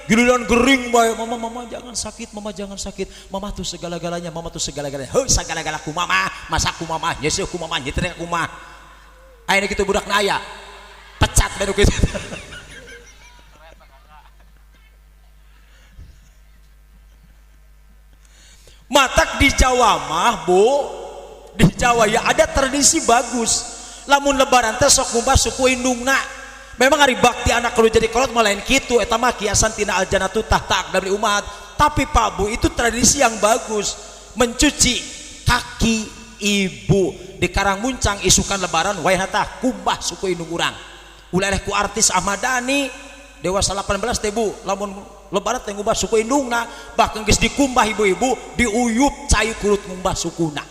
Giliran gering bae, mama mama jangan sakit, mama jangan sakit. Mama tuh segala-galanya, mama tuh segala-galanya. Heuh segala-gala ku mama, masa ku mama, nyeuseuh ku mama, nyetrek ku mama. Ayeuna kitu budakna aya. Pecat bae nu kitu. Matak di Jawa mah Bu, di Jawa ya ada tradisi bagus. Lamun lebaran teh sok ngumbah suku indungna. Memang hari bakti anak kalau jadi kolot mah lain kitu, eta mah kiasan tina aljanatu tahta aqdamil umat. Tapi Pak Bu itu tradisi yang bagus, mencuci kaki ibu di Karangmuncang isukan lebaran wayahna tah kumbah suku indung urang. Ulah eleh ku artis Ahmad Dhani dewasa 18 teh Bu, lamun lebaran teh ngumbah suku indungna, bahkan geus dikumbah ibu-ibu diuyup cai kulut ngumbah sukuna.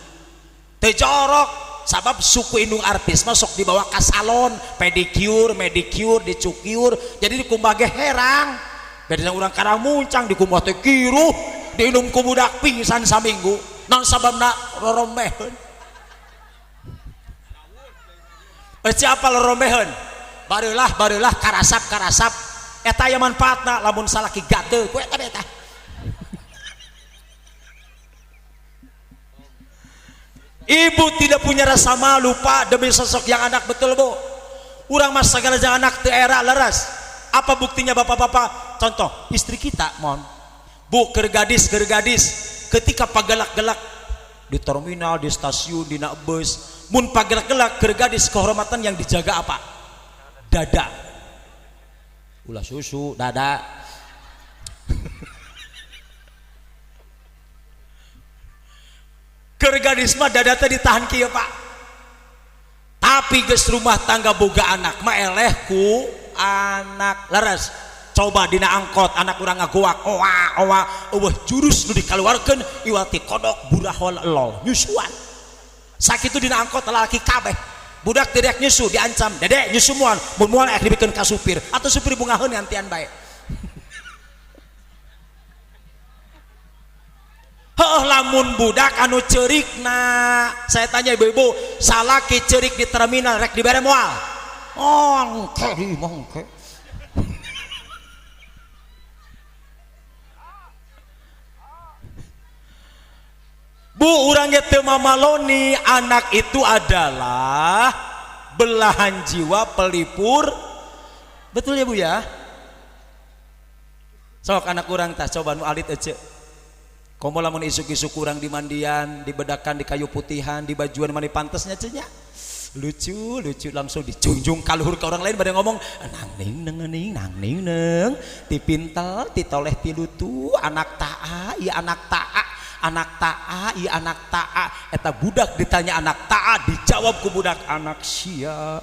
Teu jorok sabab suku indung artis mah sok dibawa ka salon, pedicure, medicure, dicukiur, jadi dikumbah ge herang. Beda urang Karangmuncang dikumbah teh kiruh, diinum ku budak pingsan saminggu. Naon sababna rorombeheun? Siapa rorombeheun? Bareulah, bareulah karasap-karasap. Eta aya manfaatna lamun salaki gatel ku eta eta. Ibu tidak punya rasa malu Pak demi sosok yang anak, betul Bu. Urang mah sagala jang anak teu era leres. Apa buktinya bapak-bapak? Contoh istri kita mon. Bu keur gadis, keur gadis ketika pagelak-gelak di terminal, di stasiun, di nak bus, mun pagelak-gelak keur gadis kehormatan yang dijaga apa? Dada. Ulah susu, dada. Keur gadis mah dada teh ditahan kieu Pak. Tapi geus rumah tangga boga anak mah eleh ku anak leres. Coba dina angkot anak urang ngagoak oa oa eueuh jurus nu dikaluarkeun iwati kodok burahol elol nyusuan. Sakitu dina angkot lalaki kabeh. Budak dedek nyusu diancam, dedek nyusu moal, mun moal ek dibikeun ka supir atau supir bungaheun ngantian bae. Heuh lamun budak anu ceurikna, saya tanya ibu-ibu, salaki ceurik di terminal rek dibere moal? Ongke di mongke. Bu, urang ge teu mamaloni, anak itu adalah belahan jiwa pelipur. Betul ya Bu ya? Sok anak urang tah coba nu alit ece. Komo lamun isuk-isuk urang dimandian, dibedakan, di kayu putihan, di bajuan mani pantesnya cenah. Lucu, lucu langsung dijunjung kaluhur ke orang lain pada ngomong nang ning neng ning nang ning neng, ti pintel, ti toleh, ti lutu, anak taa, iya anak taa, anak taa, iya anak taa. Eta budak ditanya anak taa, dijawab ku budak anak sia.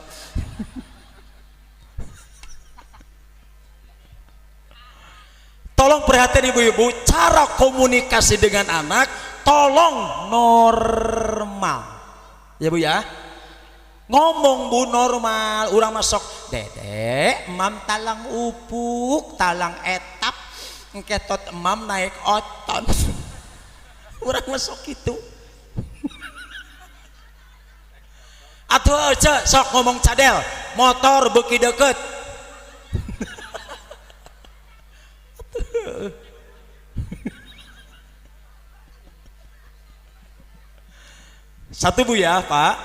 Tolong perhatian ibu-ibu, cara komunikasi dengan anak tolong normal. Ya Bu ya. Ngomong Bu normal, urang masuk dedek, mam talang upuk, talang etap. Engketot emam naik otot. Urang mah sok kitu. Atuh ece sok ngomong cadel, motor beuki deket. Satu Bu ya Pak.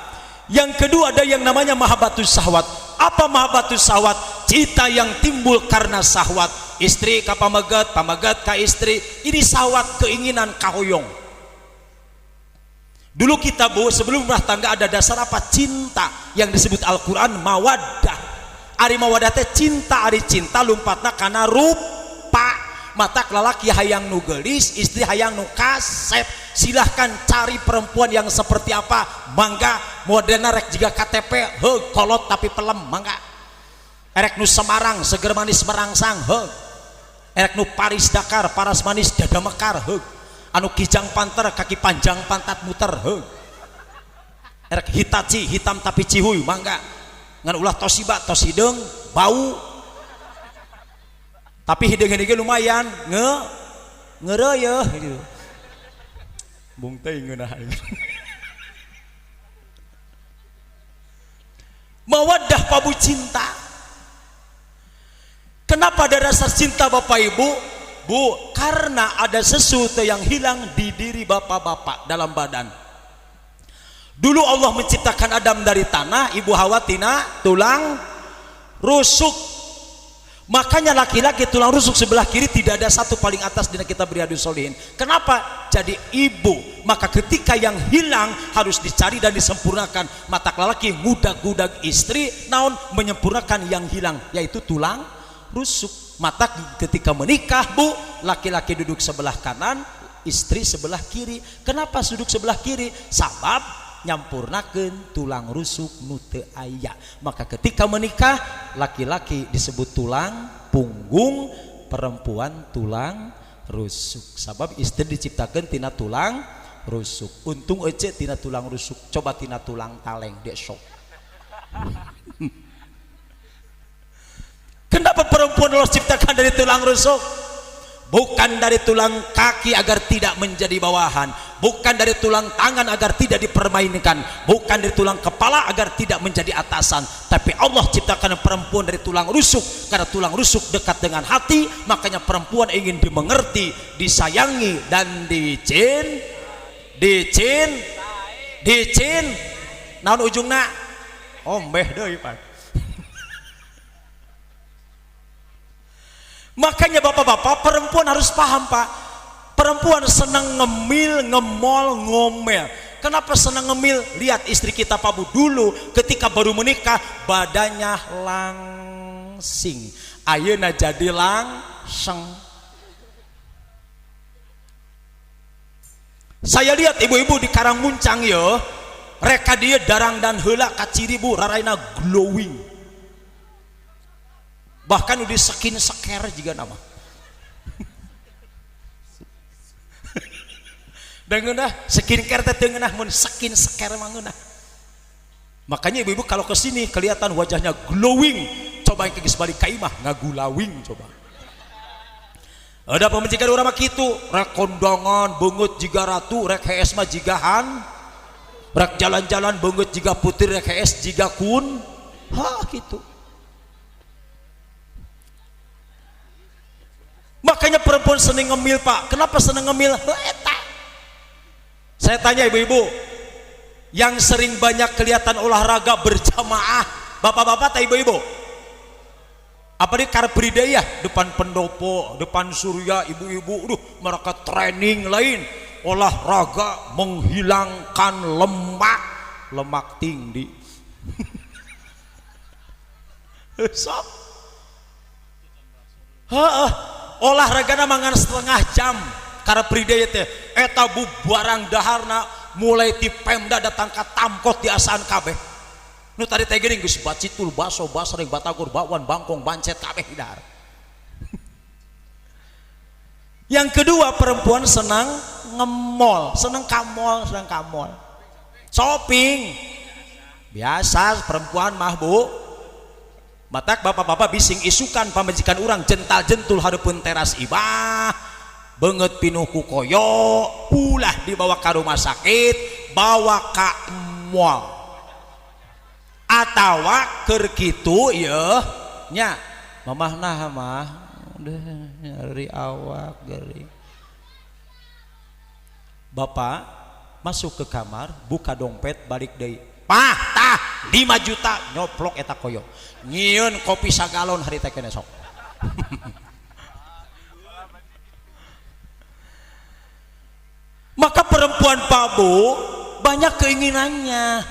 Yang kedua ada yang namanya mahabbatus syahwat. Apa mahabbatus syahwat? Cita yang timbul karena syahwat. Istri ka pameget, pameget ka istri. Ini syahwat, keinginan kahoyong. Dulu kita Bu sebelum rumah tangga ada dasar apa? Cinta yang disebut Al-Quran mawaddah. Ari mawaddah teh cinta, ari cinta lumpatna kana rupa. Matak lalaki hayang nu geulis, istri hayang nu kasep. Silahkan cari perempuan yang seperti apa, mangga. Modelna rek jiga KTP, heuh kolot tapi pelem, mangga. Erek nu Semarang, seger manis merangsang, heuh. Erek nu Paris Dakar, paras manis dada mekar, heuh. Anu kijang panter, kaki panjang pantat muter, heuh. Erek Hitachi, hitam tapi cihuy, mangga. Ngan ulah Toshiba, tos hideung, bau. Tapi hideung-hideung lumayan, ngeureuyeun gitu. Bung teh ngeunah. Mawaddah pabu cinta. Kenapa ada dasar cinta Bapak Ibu? Bu, karena ada sesuatu yang hilang di diri bapak-bapak dalam badan. Dulu Allah menciptakan Adam dari tanah, Ibu Hawa tina tulang rusuk. Makanya laki-laki tulang rusuk sebelah kiri tidak ada satu paling atas di kitab Riyadhus Shalihin. Kenapa? Jadi ibu. Maka ketika yang hilang harus dicari dan disempurnakan. Mata laki ngudag-ngudag istri, naon menyempurnakan yang hilang, yaitu tulang rusuk. Mata ketika menikah Bu, laki-laki duduk sebelah kanan, istri sebelah kiri. Kenapa duduk sebelah kiri? Sabab nyampurnakeun tulang rusuk nu teu aya. Maka ketika menikah laki-laki disebut tulang punggung, perempuan tulang rusuk. Sabab istri diciptakeun tina tulang rusuk. Untung ece tina tulang rusuk, coba tina tulang taleng dek sok. Kenapa perempuan Allah ciptakan dari tulang rusuk? Bukan dari tulang kaki agar tidak menjadi bawahan, bukan dari tulang tangan agar tidak dipermainkan, bukan dari tulang kepala agar tidak menjadi atasan, tapi Allah ciptakan perempuan dari tulang rusuk karena tulang rusuk dekat dengan hati. Makanya perempuan ingin dimengerti, disayangi, dan dicin naon ujungna ombeh deui Pak. Makanya bapak-bapak, perempuan harus paham Pak. Perempuan senang ngemil, ngemol, ngomel. Kenapa senang ngemil? Lihat istri kita Pak Bu dulu ketika baru menikah badannya langsing, ayeuna jadi langseng. Saya lihat ibu-ibu di Karangmuncang yo, reka dia darang dan heula kaciri Bu, raraina glowing. Bahkan udah skin seker juga nama. Dan ngeunah skincare teh teu ngeunah mun skin seker mah ngeunah. Makanya ibu-ibu kalau ke sini kelihatan wajahnya glowing. Coba yang geus balik ka imah ngagulawing coba. Ada pamajikan urang mah kitu, rek kondangan beungeut jiga ratu, rek hees mah jiga han. Rek jalan-jalan beungeut jiga putih, rek hees jiga kun. Hah kitu. Makanya perempuan seneng ngemil Pak. Kenapa seneng ngemil? Eta. Saya tanya ibu-ibu yang sering banyak kelihatan olahraga berjamaah, bapak-bapak atau ibu-ibu? Apa di Car Free Day ya? Depan pendopo, depan surya, ibu-ibu, duh, mereka training lain, olahraga menghilangkan lemak, lemak tinggi. Sok. Heeh. Olahragana mangan setengah jam Car Free Day teh eta bu barang daharna mulai ti Pemda datang ka Tamkot di asaan kabeh nu tadi teh geuning geus bacitul baso basreng batagor bakwan bangkong bancet kabeh dahar. Yang kedua perempuan senang ngemol, senang kamol, senang kamol shopping biasa perempuan mah Bu. Matak bapak-bapak bising isukan pamajikan urang jental jentul hareupeun teras imah, beungeut pinuh ku koyo, ulah dibawa ka rumah sakit, bawa ka mall. Atawa keur kitu yeuh nya, mamah nah mah udah nyari awak gering. Bapak masuk ke kamar, buka dompet, balik deui. Pah tah 5 juta nyoplok eta koyo. Nyieun kopi sagalon hari teh kene sok. Maka perempuan Pak Bu banyak keinginannya.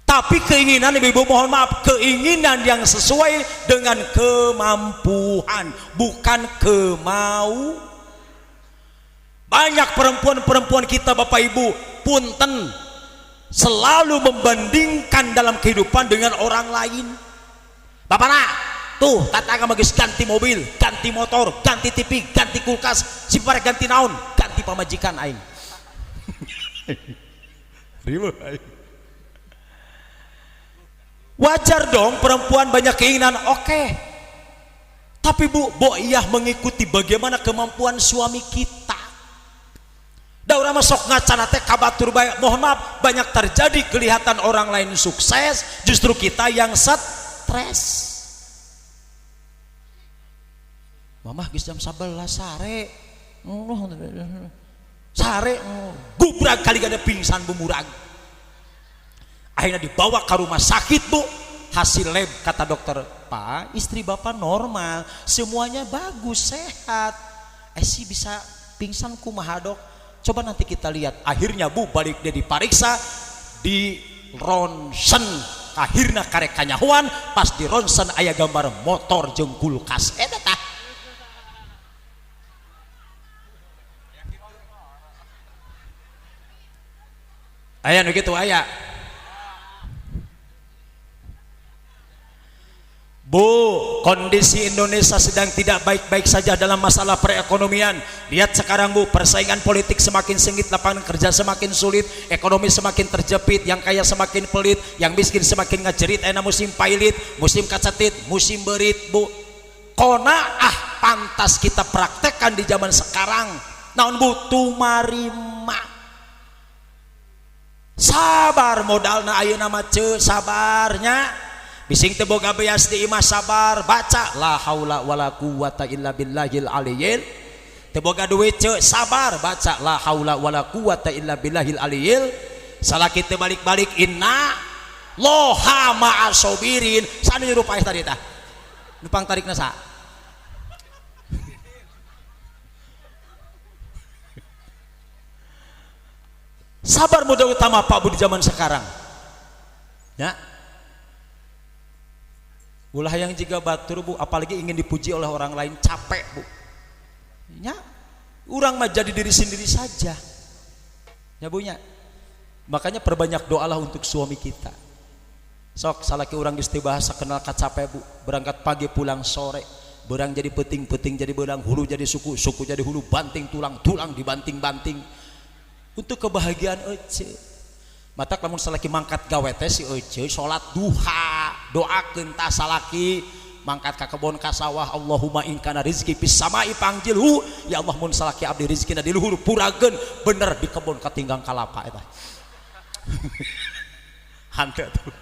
Tapi keinginan ibu-ibu mohon maaf, keinginan yang sesuai dengan kemampuan, bukan kemau. Banyak perempuan-perempuan kita Bapak Ibu punten selalu membandingkan dalam kehidupan dengan orang lain. Bapak nak, tuh tetangga magis ganti mobil, ganti motor, ganti TV, ganti kulkas, si pare ganti naon, ganti pamajikan aing. Riweuh aing. Wajar dong perempuan banyak keinginan, oke. Tapi Bu, bo iyah mengikuti bagaimana kemampuan suami kita. Da urang mah sok ngacana teh ka batur bae. Mohon maaf, banyak terjadi kelihatan orang lain sukses, justru kita yang stres. Mamah geus jam 11 sare. Sare gubrak kali gada pingsan bumurag. Akhirnya dibawa ke rumah sakit Bu. Hasil lab kata dokter, Pak, istri bapak normal, semuanya bagus, sehat. Sih bisa pingsan kumaha dok? Coba nanti kita lihat. Akhirnya Bu balik dia diperiksa di ronsen. Akhirnya karek kanyahoan pas di ronsen aya gambar motor jeung kulkas. Eta tah. Aya nu kitu aya. Bu, kondisi Indonesia sedang tidak baik-baik saja dalam masalah perekonomian. Lihat sekarang Bu, persaingan politik semakin sengit, lapangan kerja semakin sulit, ekonomi semakin terjepit, yang kaya semakin pelit, yang miskin semakin ngajerit, enak musim pailit, musim kacetit, musim berit, Bu. Qanaah pantas kita praktekkan di zaman sekarang. Naon Bu, tumarima. Sabar modalna ayeuna mah ceu, sabarnya. Bising teu boga beas di imah sabar, baca la haula wala quwata illa billahil aliyil. Teu boga duit ceu, sabar, baca la haula wala quwata illa billahil aliyil. Salaki teu balik-balik inna loha ma'asobirin. Sanu nyuruh paeh tadi tah. Nupang tarikna sa. Sabar modal utama Pak Bu di zaman sekarang. Ya. Ulah yang jika batur Bu, apalagi ingin dipuji oleh orang lain, capek Bu. Ya, urang mah jadi diri sendiri saja. Ya Bu nya. Makanya perbanyak doalah untuk suami kita. Sok salaki urang geus teu bahasa kenal kacape Bu, berangkat pagi pulang sore, berang jadi peting-peting jadi berang, hulu jadi suku, suku jadi hulu, banting tulang, tulang dibanting-banting. Untuk kebahagiaan ece. Matak lamun salaki mangkat gawe teh si ece salat duha, doakeun tah salaki mangkat ka kebon ka sawah, Allahumma in kana rizki fis samai pangjilhu, ya Allah mun salaki abdi rizkina di luhur purageun bener di kebon katinggang kalapa eta. Hanteu tuh.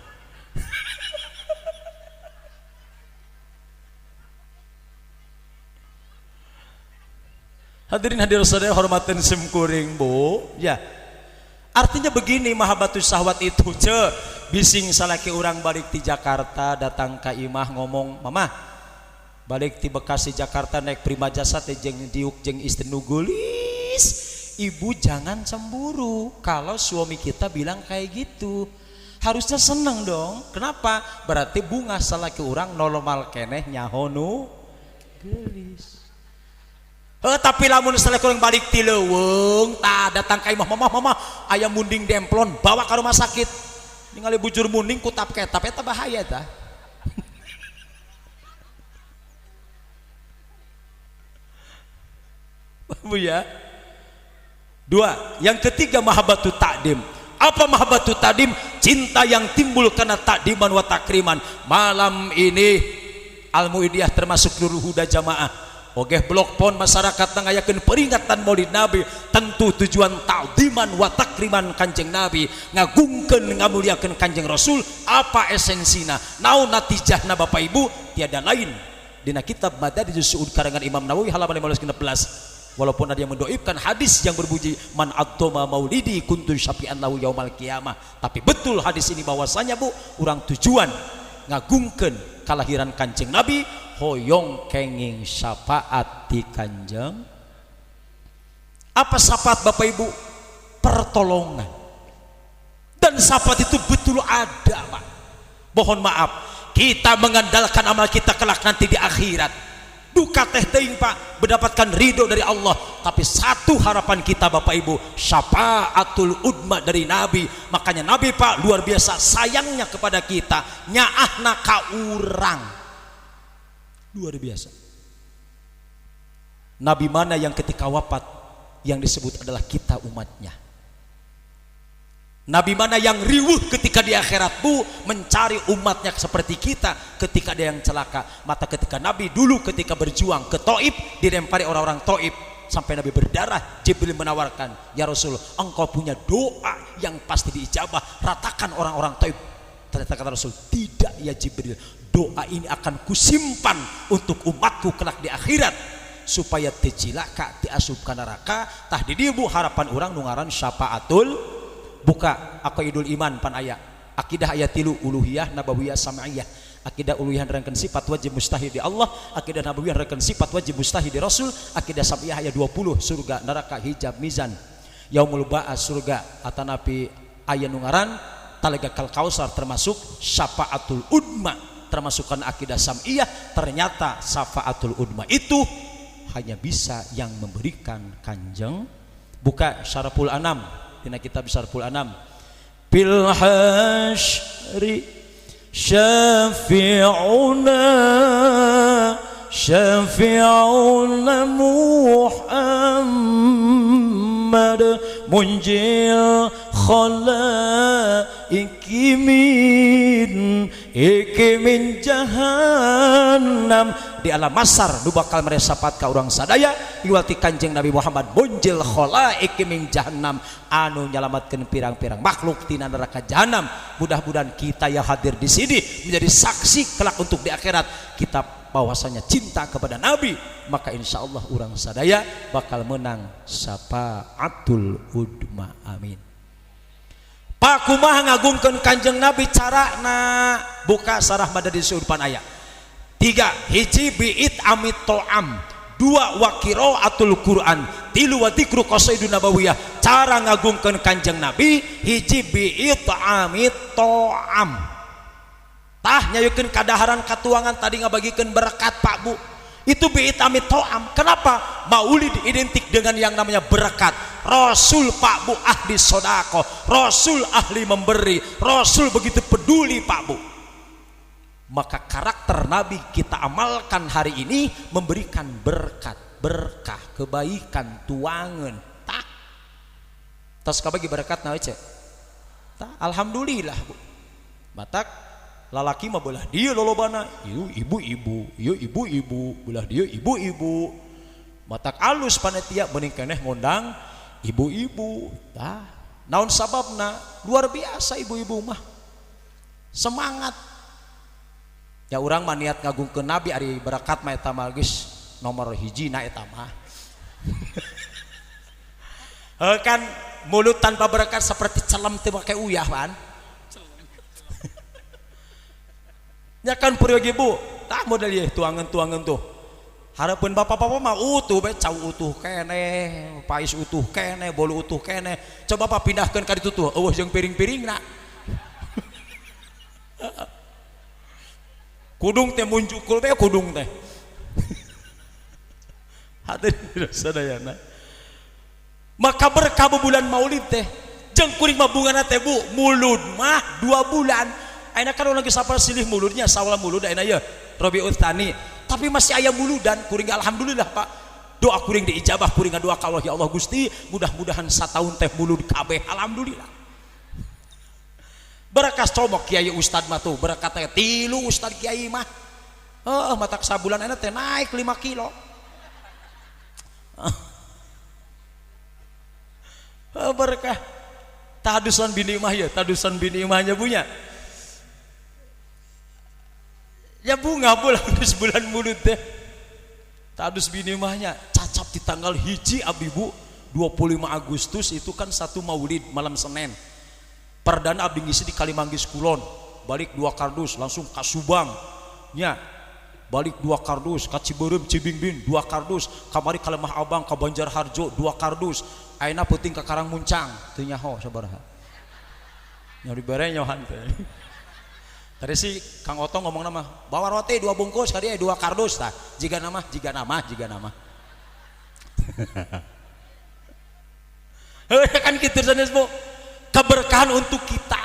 Hadirin hadirat sadaya hormatin sim kuring Bu, ya. Artinya begini mahabbatus syahwat itu ce, bising salaki urang balik ti Jakarta datang ka imah ngomong, "Mama, balik ti Bekasi Jakarta naik Prima Jasa teh jeung diuk jeung istri nu geulis." Ibu jangan cemburu kalau suami kita bilang kayak gitu. Harusnya seneng dong. Kenapa? Berarti bunga salaki urang normal keneh nyaho nu geulis. Tapi lamun salaki urang balik ti leuweung tah datang ka imah, "Mama, mama, aya munding demplon, bawa ka rumah sakit." Ningali bujur munding kutap ketap eta bahaya tah. Bu ya. Dua, yang ketiga mahabbatu ta'dim. Apa mahabbatu ta'dim? Cinta yang timbul karena takdiman wa takriman. Malam ini Al-Muidiyah termasuk Nurul Huda jamaah oke blok pon masyarakat ngayakeun peringatan Maulid Nabi, tentu tujuan ta'ziman wa takriman Kanjeng Nabi, ngagungkeun ngamuliakeun Kanjeng Rasul. Apa esensina, naon natijahna Bapak Ibu? Tiada lain dina kitab Madarijus Su'ud karangan Imam Nawawi halaman 1516, walaupun ada yang mendoibkan hadis yang berbunyi man adzoma maulidi kuntu syafi'an lahu yaumal qiyamah, tapi betul hadis ini bahwasanya Bu, urang tujuan ngagungkeun kalahiran Kanjeng Nabi hoyong kenging syafaat di Kanjeng. Apa syafaat Bapak Ibu? Pertolongan. Dan syafaat itu betul ada, Pak. Mohon maaf, kita mengandalkan amal kita kelak nanti di akhirat, duka teh teuing Pak, mendapatkan ridho dari Allah. Tapi satu harapan kita Bapak Ibu, syafaatul udma dari Nabi. Makanya Nabi Pak luar biasa sayangnya kepada kita, nyaahna ka urang luar biasa. Nabi mana yang ketika wafat yang disebut adalah kita umatnya? Nabi mana yang riwuh ketika di akhirat Bu mencari umatnya seperti kita ketika ada yang celaka? Mata ketika Nabi dulu ketika berjuang ke Taif dilempari orang-orang Taif sampai Nabi berdarah, Jibril menawarkan, ya Rasul, engkau punya doa yang pasti diijabah, ratakan orang-orang Taif. Ternyata kata Rasul, tidak ya Jibril, doa ini akan kusimpan untuk umatku kelak di akhirat supaya teu cilaka, teu asup ka neraka. Tah di dieu Bu harapan urang nu ngaran syafaatul. Buka Aqaidul Iman pan aya akidah ayat tilu, uluhiyah, nabawiyah, sam'iyah. Akidah uluhiyah nerangkeun sifat wajib mustahil di Allah, akidah nabawiyah nerangkeun sifat wajib mustahil di Rasul, akidah sam'iyah ayat 20, surga, neraka, hijab, mizan, yaumul ba'as, surga atanapi aya nu ngaran talaga kal kausar, termasuk syafaatul udma, termasukkan akidah sam'iyah. Ternyata syafaatul udma itu hanya bisa yang memberikan Kanjeng. Buka Syaraful Anam, dina kitab Syaraful Anam, bil hasyri syafi'una syafi'una Muhammad munjil khalaiki min iki min jahannam. Di alam masar nu bakal mere syafaat ka urang sadaya iwati Kanjeng Nabi Muhammad munjil khalaiki min jahannam, anu nyalamatkeun pirang-pirang makhluk tina neraka jahannam. Mudah-mudahan kita yang hadir di sini menjadi saksi kelak untuk di akhirat kita bahwasanya cinta kepada Nabi, maka insya Allah urang sadaya bakal menang syafaatul udma. Amin. Pak, kumaha ngagungkeun Kanjeng Nabi carana? Buka Sarah Madarijus Su'ud pan aya tiga, hiji biit amit to'am, dua wa qiraatul Quran, tilu wa dzikru qasaidun nabawiyah. Cara ngagungkeun Kanjeng Nabi hiji biit amit to'am, tah nyayukeun kadaharan katuangan tadi, ngabagikeun berkat Pak Bu, itu biit amit to'am. Kenapa maulid identik dengan yang namanya berkat? Rasul Pak Bu ahli sodako, Rasul ahli memberi, Rasul begitu peduli Pak Bu. Maka karakter Nabi kita amalkan hari ini memberikan berkat, berkah, kebaikan, tuangan. Tak tos kabagi berkat na cek. Tak, alhamdulillah Bu. Matak lalaki mah belah dia lolobana, ibu-ibu, ieu ibu-ibu, belah dia ibu-ibu. Matak alus panitia mending keneh ngundang ibu-ibu. Tah, naon sababna? Luar biasa ibu-ibu mah. Semangat. Ya urang mah niat ngagungkeun Nabi, ari berkat mah eta mah geus nomor hiji na eta mah. Heuh kan mulut tanpa berkat seperti celem teu make uyah pan. Ya kan peryogi Bu, tah model ieu tuangan-tuangan tuh. Harapan bapak-bapak mah utuh bae, cau utuh keneh, pais utuh keneh, bolu utuh keneh. Coba Pak pindahkeun ka ditu tuh, eueuh jeung piring-piringna. Kudung teh munjukul bae kudung teh. Hadirin sadayana. Maka berkah bulan Maulid teh. Jeung kuring mah bungana teh Bu, mulud mah 2 bulan. Ayeuna kan urang geus sapal silih muludnya, sawal mulud ayeuna ye Rabiul Tsani. Tapi masih aya muludan, kuring alhamdulillah Pak. Doa kuring diijabah, kuring ngadoa ka Allah, ya Allah Gusti, mudah-mudahan sataun teh mulud kabeh, alhamdulillah. Berkas comok kiai ustad mah tuh berkat teh tilu ustad kiai mah. Heeh matak sabulan ayeuna teh naik 5 kilo. Berkah. Tadusan bini mah ya, tadusan bini imahnya punya. Ya bunga bulan bulan mulut teh. Tadus bini mahnya cacap di tanggal 1 abdi bu 25 Agustus itu kan satu maulid malam Senin. Perdana abdi ngisi di Kalimanggis Kulon, balik 2 kardus langsung ka Subang. Nya balik 2 kardus ka Cibeureum Cibingbin 2 kardus, kamari ka Lemah Abang ka Banjarharjo 2 kardus, ayeuna peuting ka Karangmuncang teu nyaho sabaraha. Nya dibere nyohan teh. Tadi sih Kang Otong ngomong nama bawa roti 2 bungkus kali 2 kardus tah jika nama jika nama jika nama. Kan gitu sanes bu, keberkahan untuk kita.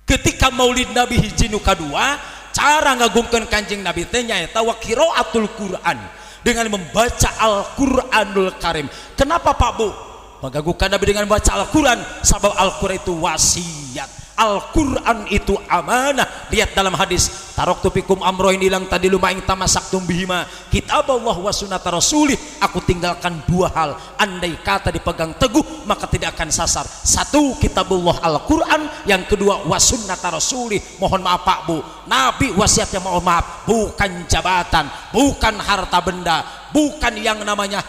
Ketika Maulid Nabi hiji nu kadua, cara ngagungkeun Kanjeng Nabi teh nyaeta wa qiraatul Quran, dengan membaca Al-Qur'anul Karim. Kenapa Pak Bu? Mengagungkan Nabi dengan membaca Al-Quran, sebab Al-Quran itu wasiat, Al-Quran itu amanah. Lihat dalam hadis, taroktu fikum amroin ilang tadi lumaing tamasaktum bihima kitab Allah wa sunnata rasulih. Aku tinggalkan 2 hal, andai kata dipegang teguh maka tidak akan sasar. 1, kitabullah Al-Quran, yang kedua wa sunnata rasulih. Mohon maaf Pak Bu, Nabi wasiatnya mohon maaf bukan jabatan, bukan harta benda, bukan yang namanya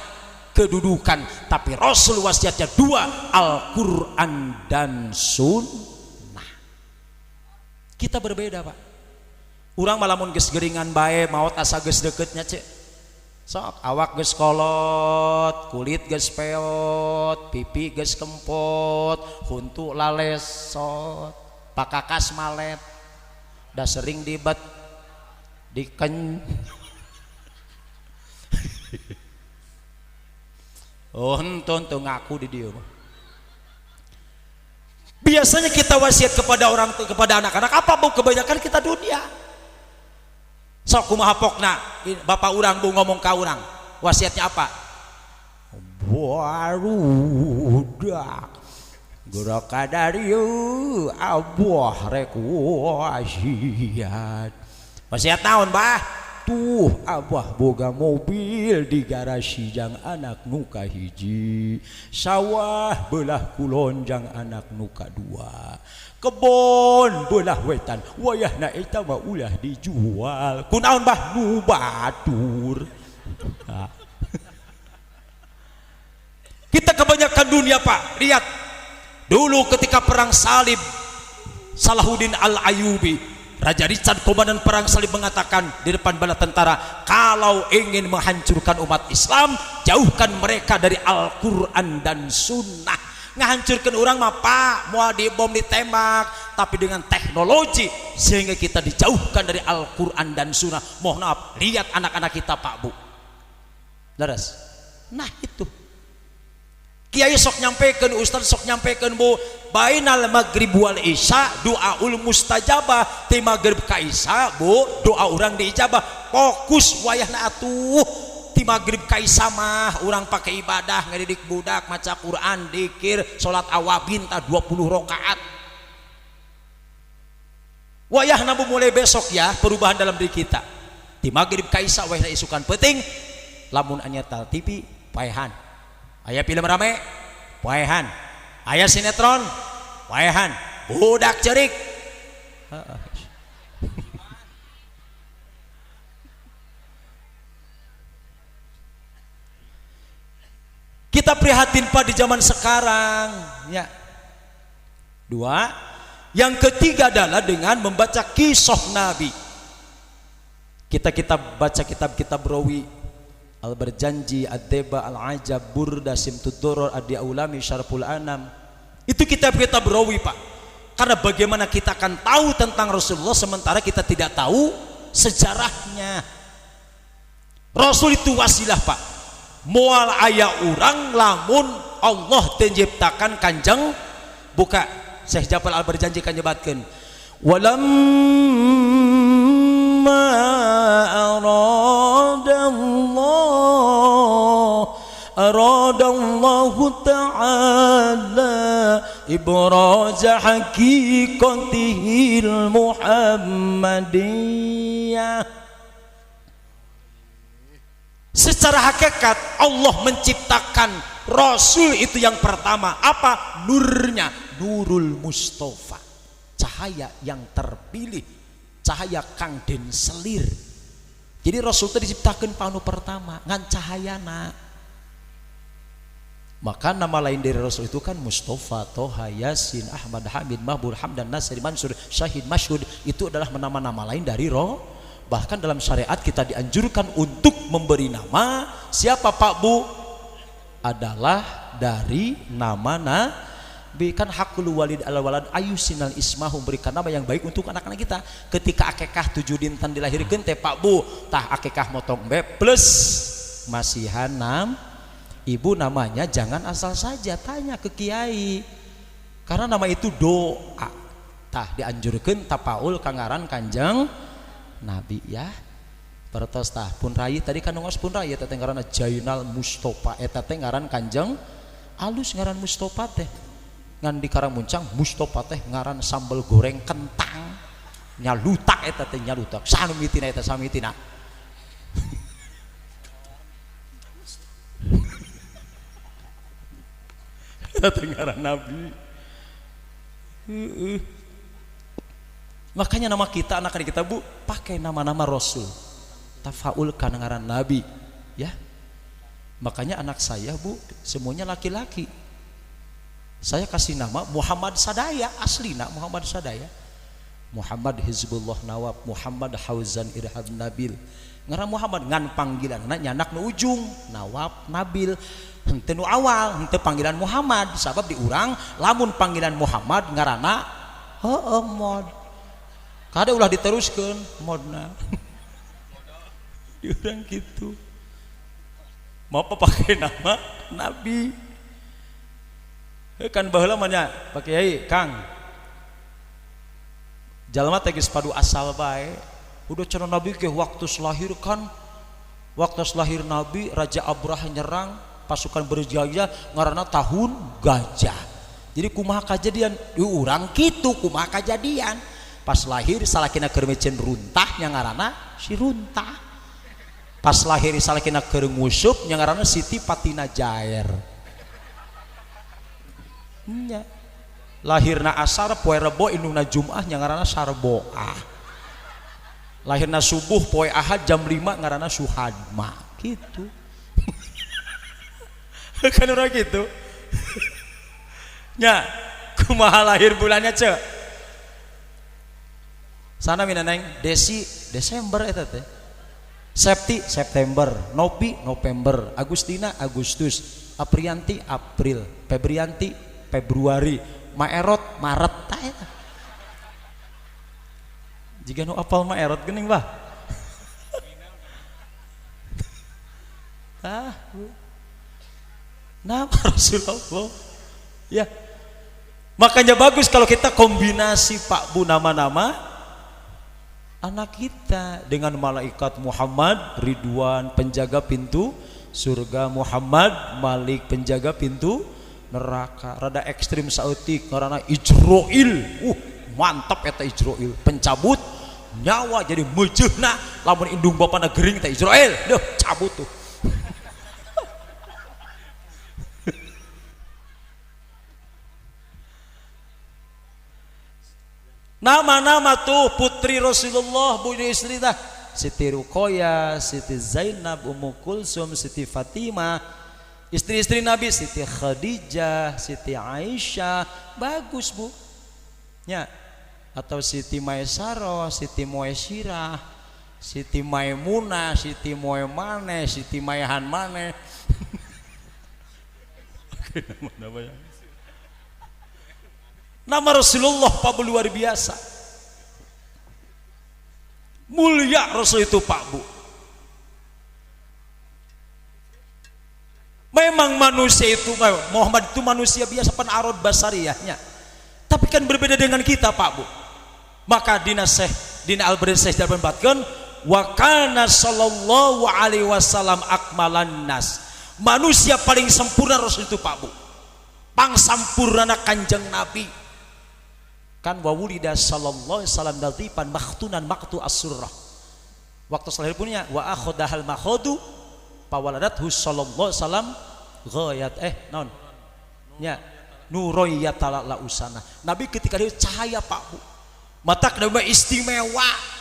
kedudukan, tapi Rasul wasiatnya 2, Al-Quran dan sunnah. Kita berbeda Pak. Urang malamun geus geringan bae maot asa geus deketnya cek. Sok awak geus kolot, kulit geus peot, pipi geus kempot, huntu lalesot, pakakas malet, dah sering dibet, diken. Oh henteu teu ngaku di dieu mah. Biasanya kita wasiat kepada orang tua, kepada anak-anak apa bu? Kebanyakan kita dunia. Sok kumaha pokna bapak urang bu ngomong ka urang, wasiatnya apa? Barudak gerak kadarieu abuah rek wasiat. Wasiat naon bah? Tuh abah boga mobil di garasi jang anak nuka 1, sawah belah kulon jang anak nuka 2, kebon belah wetan wayahna eta mah ulah dijual. Kunaon bah? Nu batur. Nah. Kita kebanyakan dunia Pak. Lihat dulu ketika perang salib Salahuddin Al-Ayyubi, Raja Richard komandan perang salib mengatakan di depan bala tentara, kalau ingin menghancurkan umat Islam, jauhkan mereka dari Al-Quran dan Sunnah. Ngahancurkan orang mah Pak, mau dibom ditembak, tapi dengan teknologi sehingga kita dijauhkan dari Al-Quran dan Sunnah. Mohon maaf, lihat anak-anak kita Pak Bu. Leres. Nah itu. Kiai sok nyampekeun, ustaz sok nyampekeun Bu, bainal maghrib wal isya doaul mustajabah. Ti maghrib ka isya Bu, doa urang diijabah. Fokus wayahna atuh. Ti maghrib ka isya mah urang pake ibadah, ngadidik budak, maca Quran, dikir, salat awabin tah 20 rakaat. Wayahna Bu mulai besok ya perubahan dalam diri kita. Ti maghrib ka isya wayahna isukan penting, lamun anya tal TV paehan. Aya film rame, paehan. Aya sinetron, paehan. Budak cerik. Kita prihatin Pak di zaman sekarang, ya. 2, yang ketiga adalah dengan membaca kisah Nabi. Kita baca kitab-kitab rawi, Al-Berjanji, Ad-Deba, Al-Ajab, Burda, Simtud Duror, Adi Aulami, Syarful Anam. Itu kitab-kitab rawi Pak. Karena bagaimana kita akan tahu tentang Rasulullah sementara kita tidak tahu sejarahnya. Rasul itu wasilah Pak. Moal aya urang lamun Allah menciptakan kanjeng. Buka Syekh Jafar Al-Berjanji kan nyebatkeun, walamma aradallah Aradallahu ta'ala ibraza haqiqatihil muhammadiyah. Secara hakikat Allah menciptakan Rasul itu yang pertama apa? Nurnya, Nurul Mustafa, cahaya yang terpilih, cahaya kang den selir. Jadi Rasul itu diciptakan panu pertama ngan cahayana. Maka nama lain dari Rasul itu kan Mustafa, Toha, Yasin, Ahmad, Hamid, Mahbur, Hamdan, Nasir, Mansur, Syahid, Masyhud. Itu adalah nama-nama lain dari roh. Bahkan dalam syariat kita dianjurkan untuk memberi nama siapa Pak Bu? Adalah dari nama Nabi. Kan hakul walid ala walad ayusinal ismahu, berikan nama yang baik untuk anak-anak kita. Ketika akekah 7 dinten dilahirkeun teh Pak Bu, tah akekah motong B plus masihan 6. Ibu namanya jangan asal saja, tanya ke kiai. Karena nama itu doa. Tah dianjurkeun tapaul kangaran Kanjeng Nabi ya. Pertos tah pun rai tadi kan ngos pun rai eta teh ngaranna Jainal Mustafa, eta teh ngaran Kanjeng alus ngaran Mustafa teh. Ngan di Karangmuncang Mustafa teh ngaran sambal goreng kentang. Nyalutak eta teh nyalutak. Sanu mitina eta samitina. Eta teh ngaran Nabi. Makanya nama kita, anak-anak kita Bu, pakai nama-nama Rasul. Tafaulkan ngaran Nabi, ya. Makanya anak saya Bu, semuanya laki-laki. Saya kasih nama Muhammad Sadaya, aslina Muhammad Sadaya. Muhammad Hizbullah Nawab, Muhammad Hauzan Irhab Nabil. Ngaran Muhammad ngan panggilan nyanak nu ujung, Nawab Nabil. Henteu nu awal, henteu panggilan Muhammad, sabab diurang lamun panggilan Muhammad ngaranna heueuh mod. Kade ulah diteruskeun modna. Diurang gitu. Mau apa pakai nama Nabi? Kan baheula mah nya, Pak Kiai, Kang. Jalma teh geus padu asal bae. Udah cenah Nabi ke waktu lahir kan, waktu lahir Nabi Raja Abraha nyerang pasukan berjaya ngaranna tahun gajah. Jadi kumaha kajadian di urang kitu kumaha kajadian. Pas lahir salakina keur mecen runtah nya ngaranna si runtah. Pas lahir salakina keur ngusup nya ngaranna Siti Patina Jair. Nya. Lahirna asar poe Rebo indungna Jumat nya ngaranna Sarboah. Lahirna subuh poe Ahad jam 5 ngaranna Suhadma gitu. Kan urang gitu. Nya, kumaha lahir bulannya ce? Sana mina neng Desi Desember eta teh. Septi September, Nopi November, Agustina Agustus, Aprianti April, Febrianti Februari, Maerot Maret tah eta. Jiga nu apal Maerot geuning bah. Tah. Nama Rasulullah. Ya. Makanya bagus kalau kita kombinasi Pak Bu nama-nama anak kita dengan malaikat Muhammad Ridwan penjaga pintu surga, Muhammad Malik penjaga pintu neraka. Rada ekstrim saeutik ngaranna Ijroil. Mantap eta Ijroil, pencabut nyawa. Jadi meujeuna lamun indung bapana gering teh Ijroil, deuh cabut tuh. Nama-nama tuh putri Rasulullah, bu istri dah Siti Ruqayyah, Siti Zainab, Ummu Kulsum, Siti Fatimah, istri-istri Nabi Siti Khadijah, Siti Aisyah, bagus Bu. Ya, atau Siti Maisarah, Siti Muaisirah, Siti Maimunah, Siti Moemane, Siti Maihan Mane. Oke, nama-nama ya. Nama Rasulullah Pak Bu luar biasa. Mulia Rasul itu Pak Bu. Memang manusia itu, Muhammad itu manusia biasa pan arod basariyahnya. Tapi kan berbeda dengan kita Pak Bu. Maka dina Syekh, dina Albert Syekh dapat wa kana sallallahu alaihi wasallam akmalan nas. Manusia paling sempurna Rasul itu, Pak, Bu. Pangsampurnana Kanjeng Nabi kan wa wulida sallallahu alaihi wasallam nadhifan makhtunan maqtu as-surrah. Waktu lahir punya wa akhadahal makhadu pawaladathu sallallahu alaihi wasallam ghayat naon nya nuroy la usana. Nabi ketika dia cahaya, Pak, Bu, mata Nabi istimewa.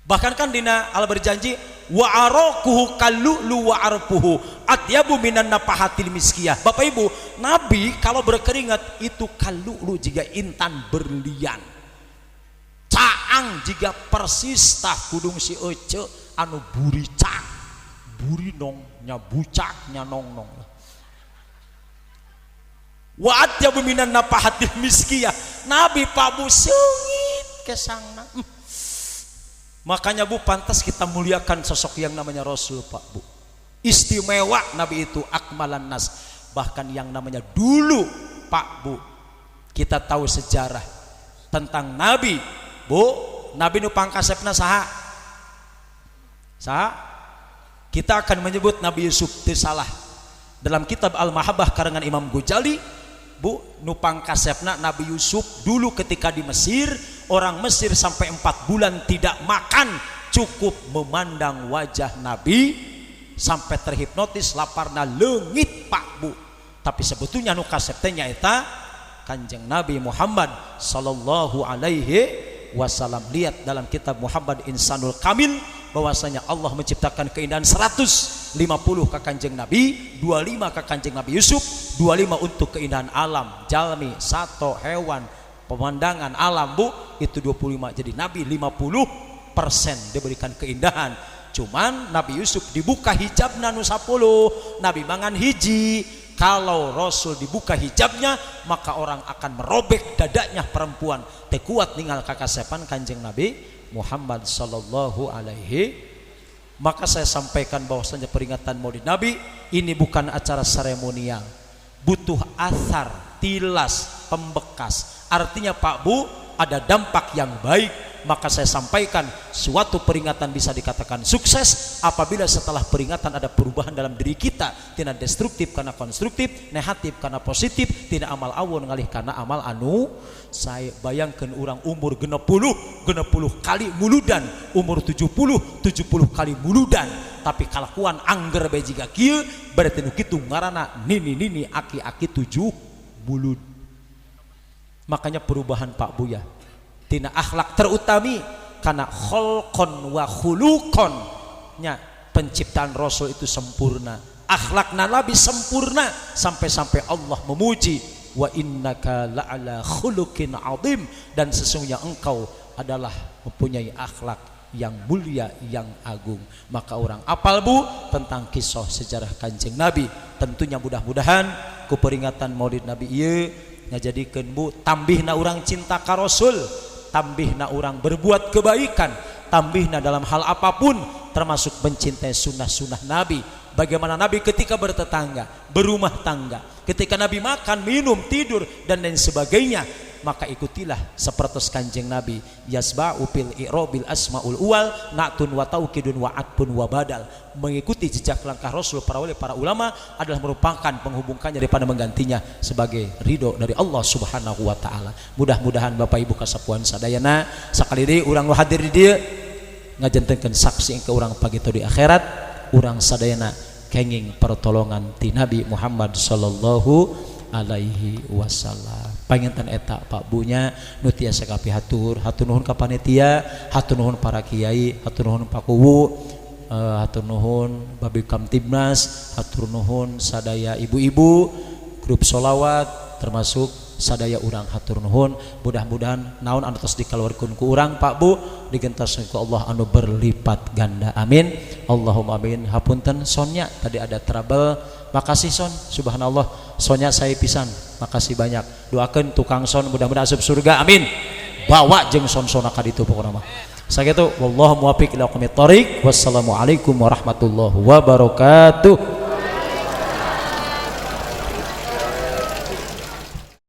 Bahkan kan dina Al Berjanji wa arakuhu kallu'lu wa arfuhu atyabu minan nafahatil miskiyah. Bapak Ibu, Nabi kalau berkeringat itu kallu'lu, jika intan berlian, caang jika persis tah kudung si ece anu buricak burinong nya bucak nya nong nong. Wa atyabu minan nafahatil miskiyah. Nabi, Pak, Bu, seungit kesangna. Makanya, Bu, pantas kita muliakan sosok yang namanya Rasul, Pak, Bu. Istimewa Nabi itu, akmalan nas. Bahkan yang namanya dulu, Pak, Bu, kita tahu sejarah tentang Nabi, Bu. Nabi nu pangkasepna saha? Saha? Kita akan menyebut Nabi Yusuf itu salah. Dalam kitab Al-Mahabbah karangan Imam Ghazali, Bu, nu pangkasepna Nabi Yusuf. Dulu ketika di Mesir, orang Mesir sampai 4 bulan tidak makan, cukup memandang wajah Nabi sampai terhipnotis, laparna leungit, Pak, Bu. Tapi sebetulnya nu kasep teh nyaeta Kanjeng Nabi Muhammad sallallahu alaihi wasallam. Lihat dalam kitab Muhammad Insanul Kamil bahwasanya Allah menciptakan keindahan 150 ke Kanjeng Nabi, 25 ke Kanjeng Nabi Yusuf, 25 untuk keindahan alam, jalmi, sato, hewan, pemandangan alam, Bu, itu 25. Jadi Nabi 50% diberikan keindahan. Cuman Nabi Yusuf dibuka hijabna nu 10, Nabi mangan hiji. Kalau Rasul dibuka hijabnya, maka orang akan merobek dadanya perempuan. Teu kuat ningal kakasepan Kanjeng Nabi Muhammad sallallahu alaihi. Maka saya sampaikan bahwasanya peringatan Maulid Nabi ini bukan acara seremonial, butuh athar, tilas, pembekas. Artinya, Pak, Bu, ada dampak yang baik. Maka saya sampaikan, suatu peringatan bisa dikatakan sukses apabila setelah peringatan ada perubahan dalam diri kita, tidak destruktif karena konstruktif, negatif karena positif, tidak amal awon ngalih karena amal anu. Saya bayangkan orang umur 60, 60 kali muludan, umur 70, 70 kali muludan, tapi kalakuan angger bae jiga kieu, berarti nu kitu ngaranna nini-nini, aki-aki tujuh mulud. Makanya perubahan, Pak, Buya, tina akhlak terutami, karena kholqon wa khuluqon nya, penciptaan Rasul itu sempurna, akhlak Nabi sempurna, sampai-sampai Allah memuji wa innaka la'ala khuluqin azim, dan sesungguhnya engkau adalah mempunyai akhlak yang mulia, yang agung. Maka orang apal, Bu, tentang kisah sejarah Kanjeng Nabi. Tentunya mudah-mudahan ku peringatan Maulid Nabi ieu ngajadikeun, Bu, tambihna urang cinta ka Rasul, tambihna orang berbuat kebaikan, tambihna dalam hal apapun, termasuk mencintai sunnah-sunnah Nabi. Bagaimana Nabi ketika bertetangga, berumah tangga, ketika Nabi makan, minum, tidur, dan lain sebagainya. Maka ikutilah seperti Kanjeng Nabi, yasba'u fil i'robil asmaul uwal na'tun wa taukidun wa atfun wa badal. Mengikuti jejak langkah Rasul, para wali, para ulama adalah merupakan penghubungkannya daripada menggantinya sebagai ridho dari Allah Subhanahu wa taala. Mudah-mudahan Bapak Ibu kasapuan sadayana, sakali deui urang nu hadir di dieu ngajentenkeun saksi ke urang pagi di akhirat, urang sadayana kenging pertolongan ti Nabi Muhammad sallallahu alaihi wasallam. Panginten eta, Pak, Bunya, nu tiasa kapihatur. Hatur nuhun ka panitia, hatur nuhun para kiai, hatur nuhun Pak Kuwu, hatur nuhun Babi Kamtibnas, hatur nuhun sadaya ibu-ibu grup solawat, termasuk sadaya urang, hatur nuhun. Mudah-mudahan naon anu tos dikaluarkeun ku urang, Pak, Bu, digentos ku Allah anu berlipat ganda. Amin Allahumma amin. Hapunten soundnya tadi ada trouble. Makasih sound, subhanallah, soundnya saya pisan, makasih banyak. Doakan tukang sound mudah-mudahan asup surga, amin. Bawa jeung sound-sound ka ditu pokona mah. Sakitu, wallahu muwaffiq ila aqwamit thoriq. Wassalamualaikum warahmatullahi wabarakatuh.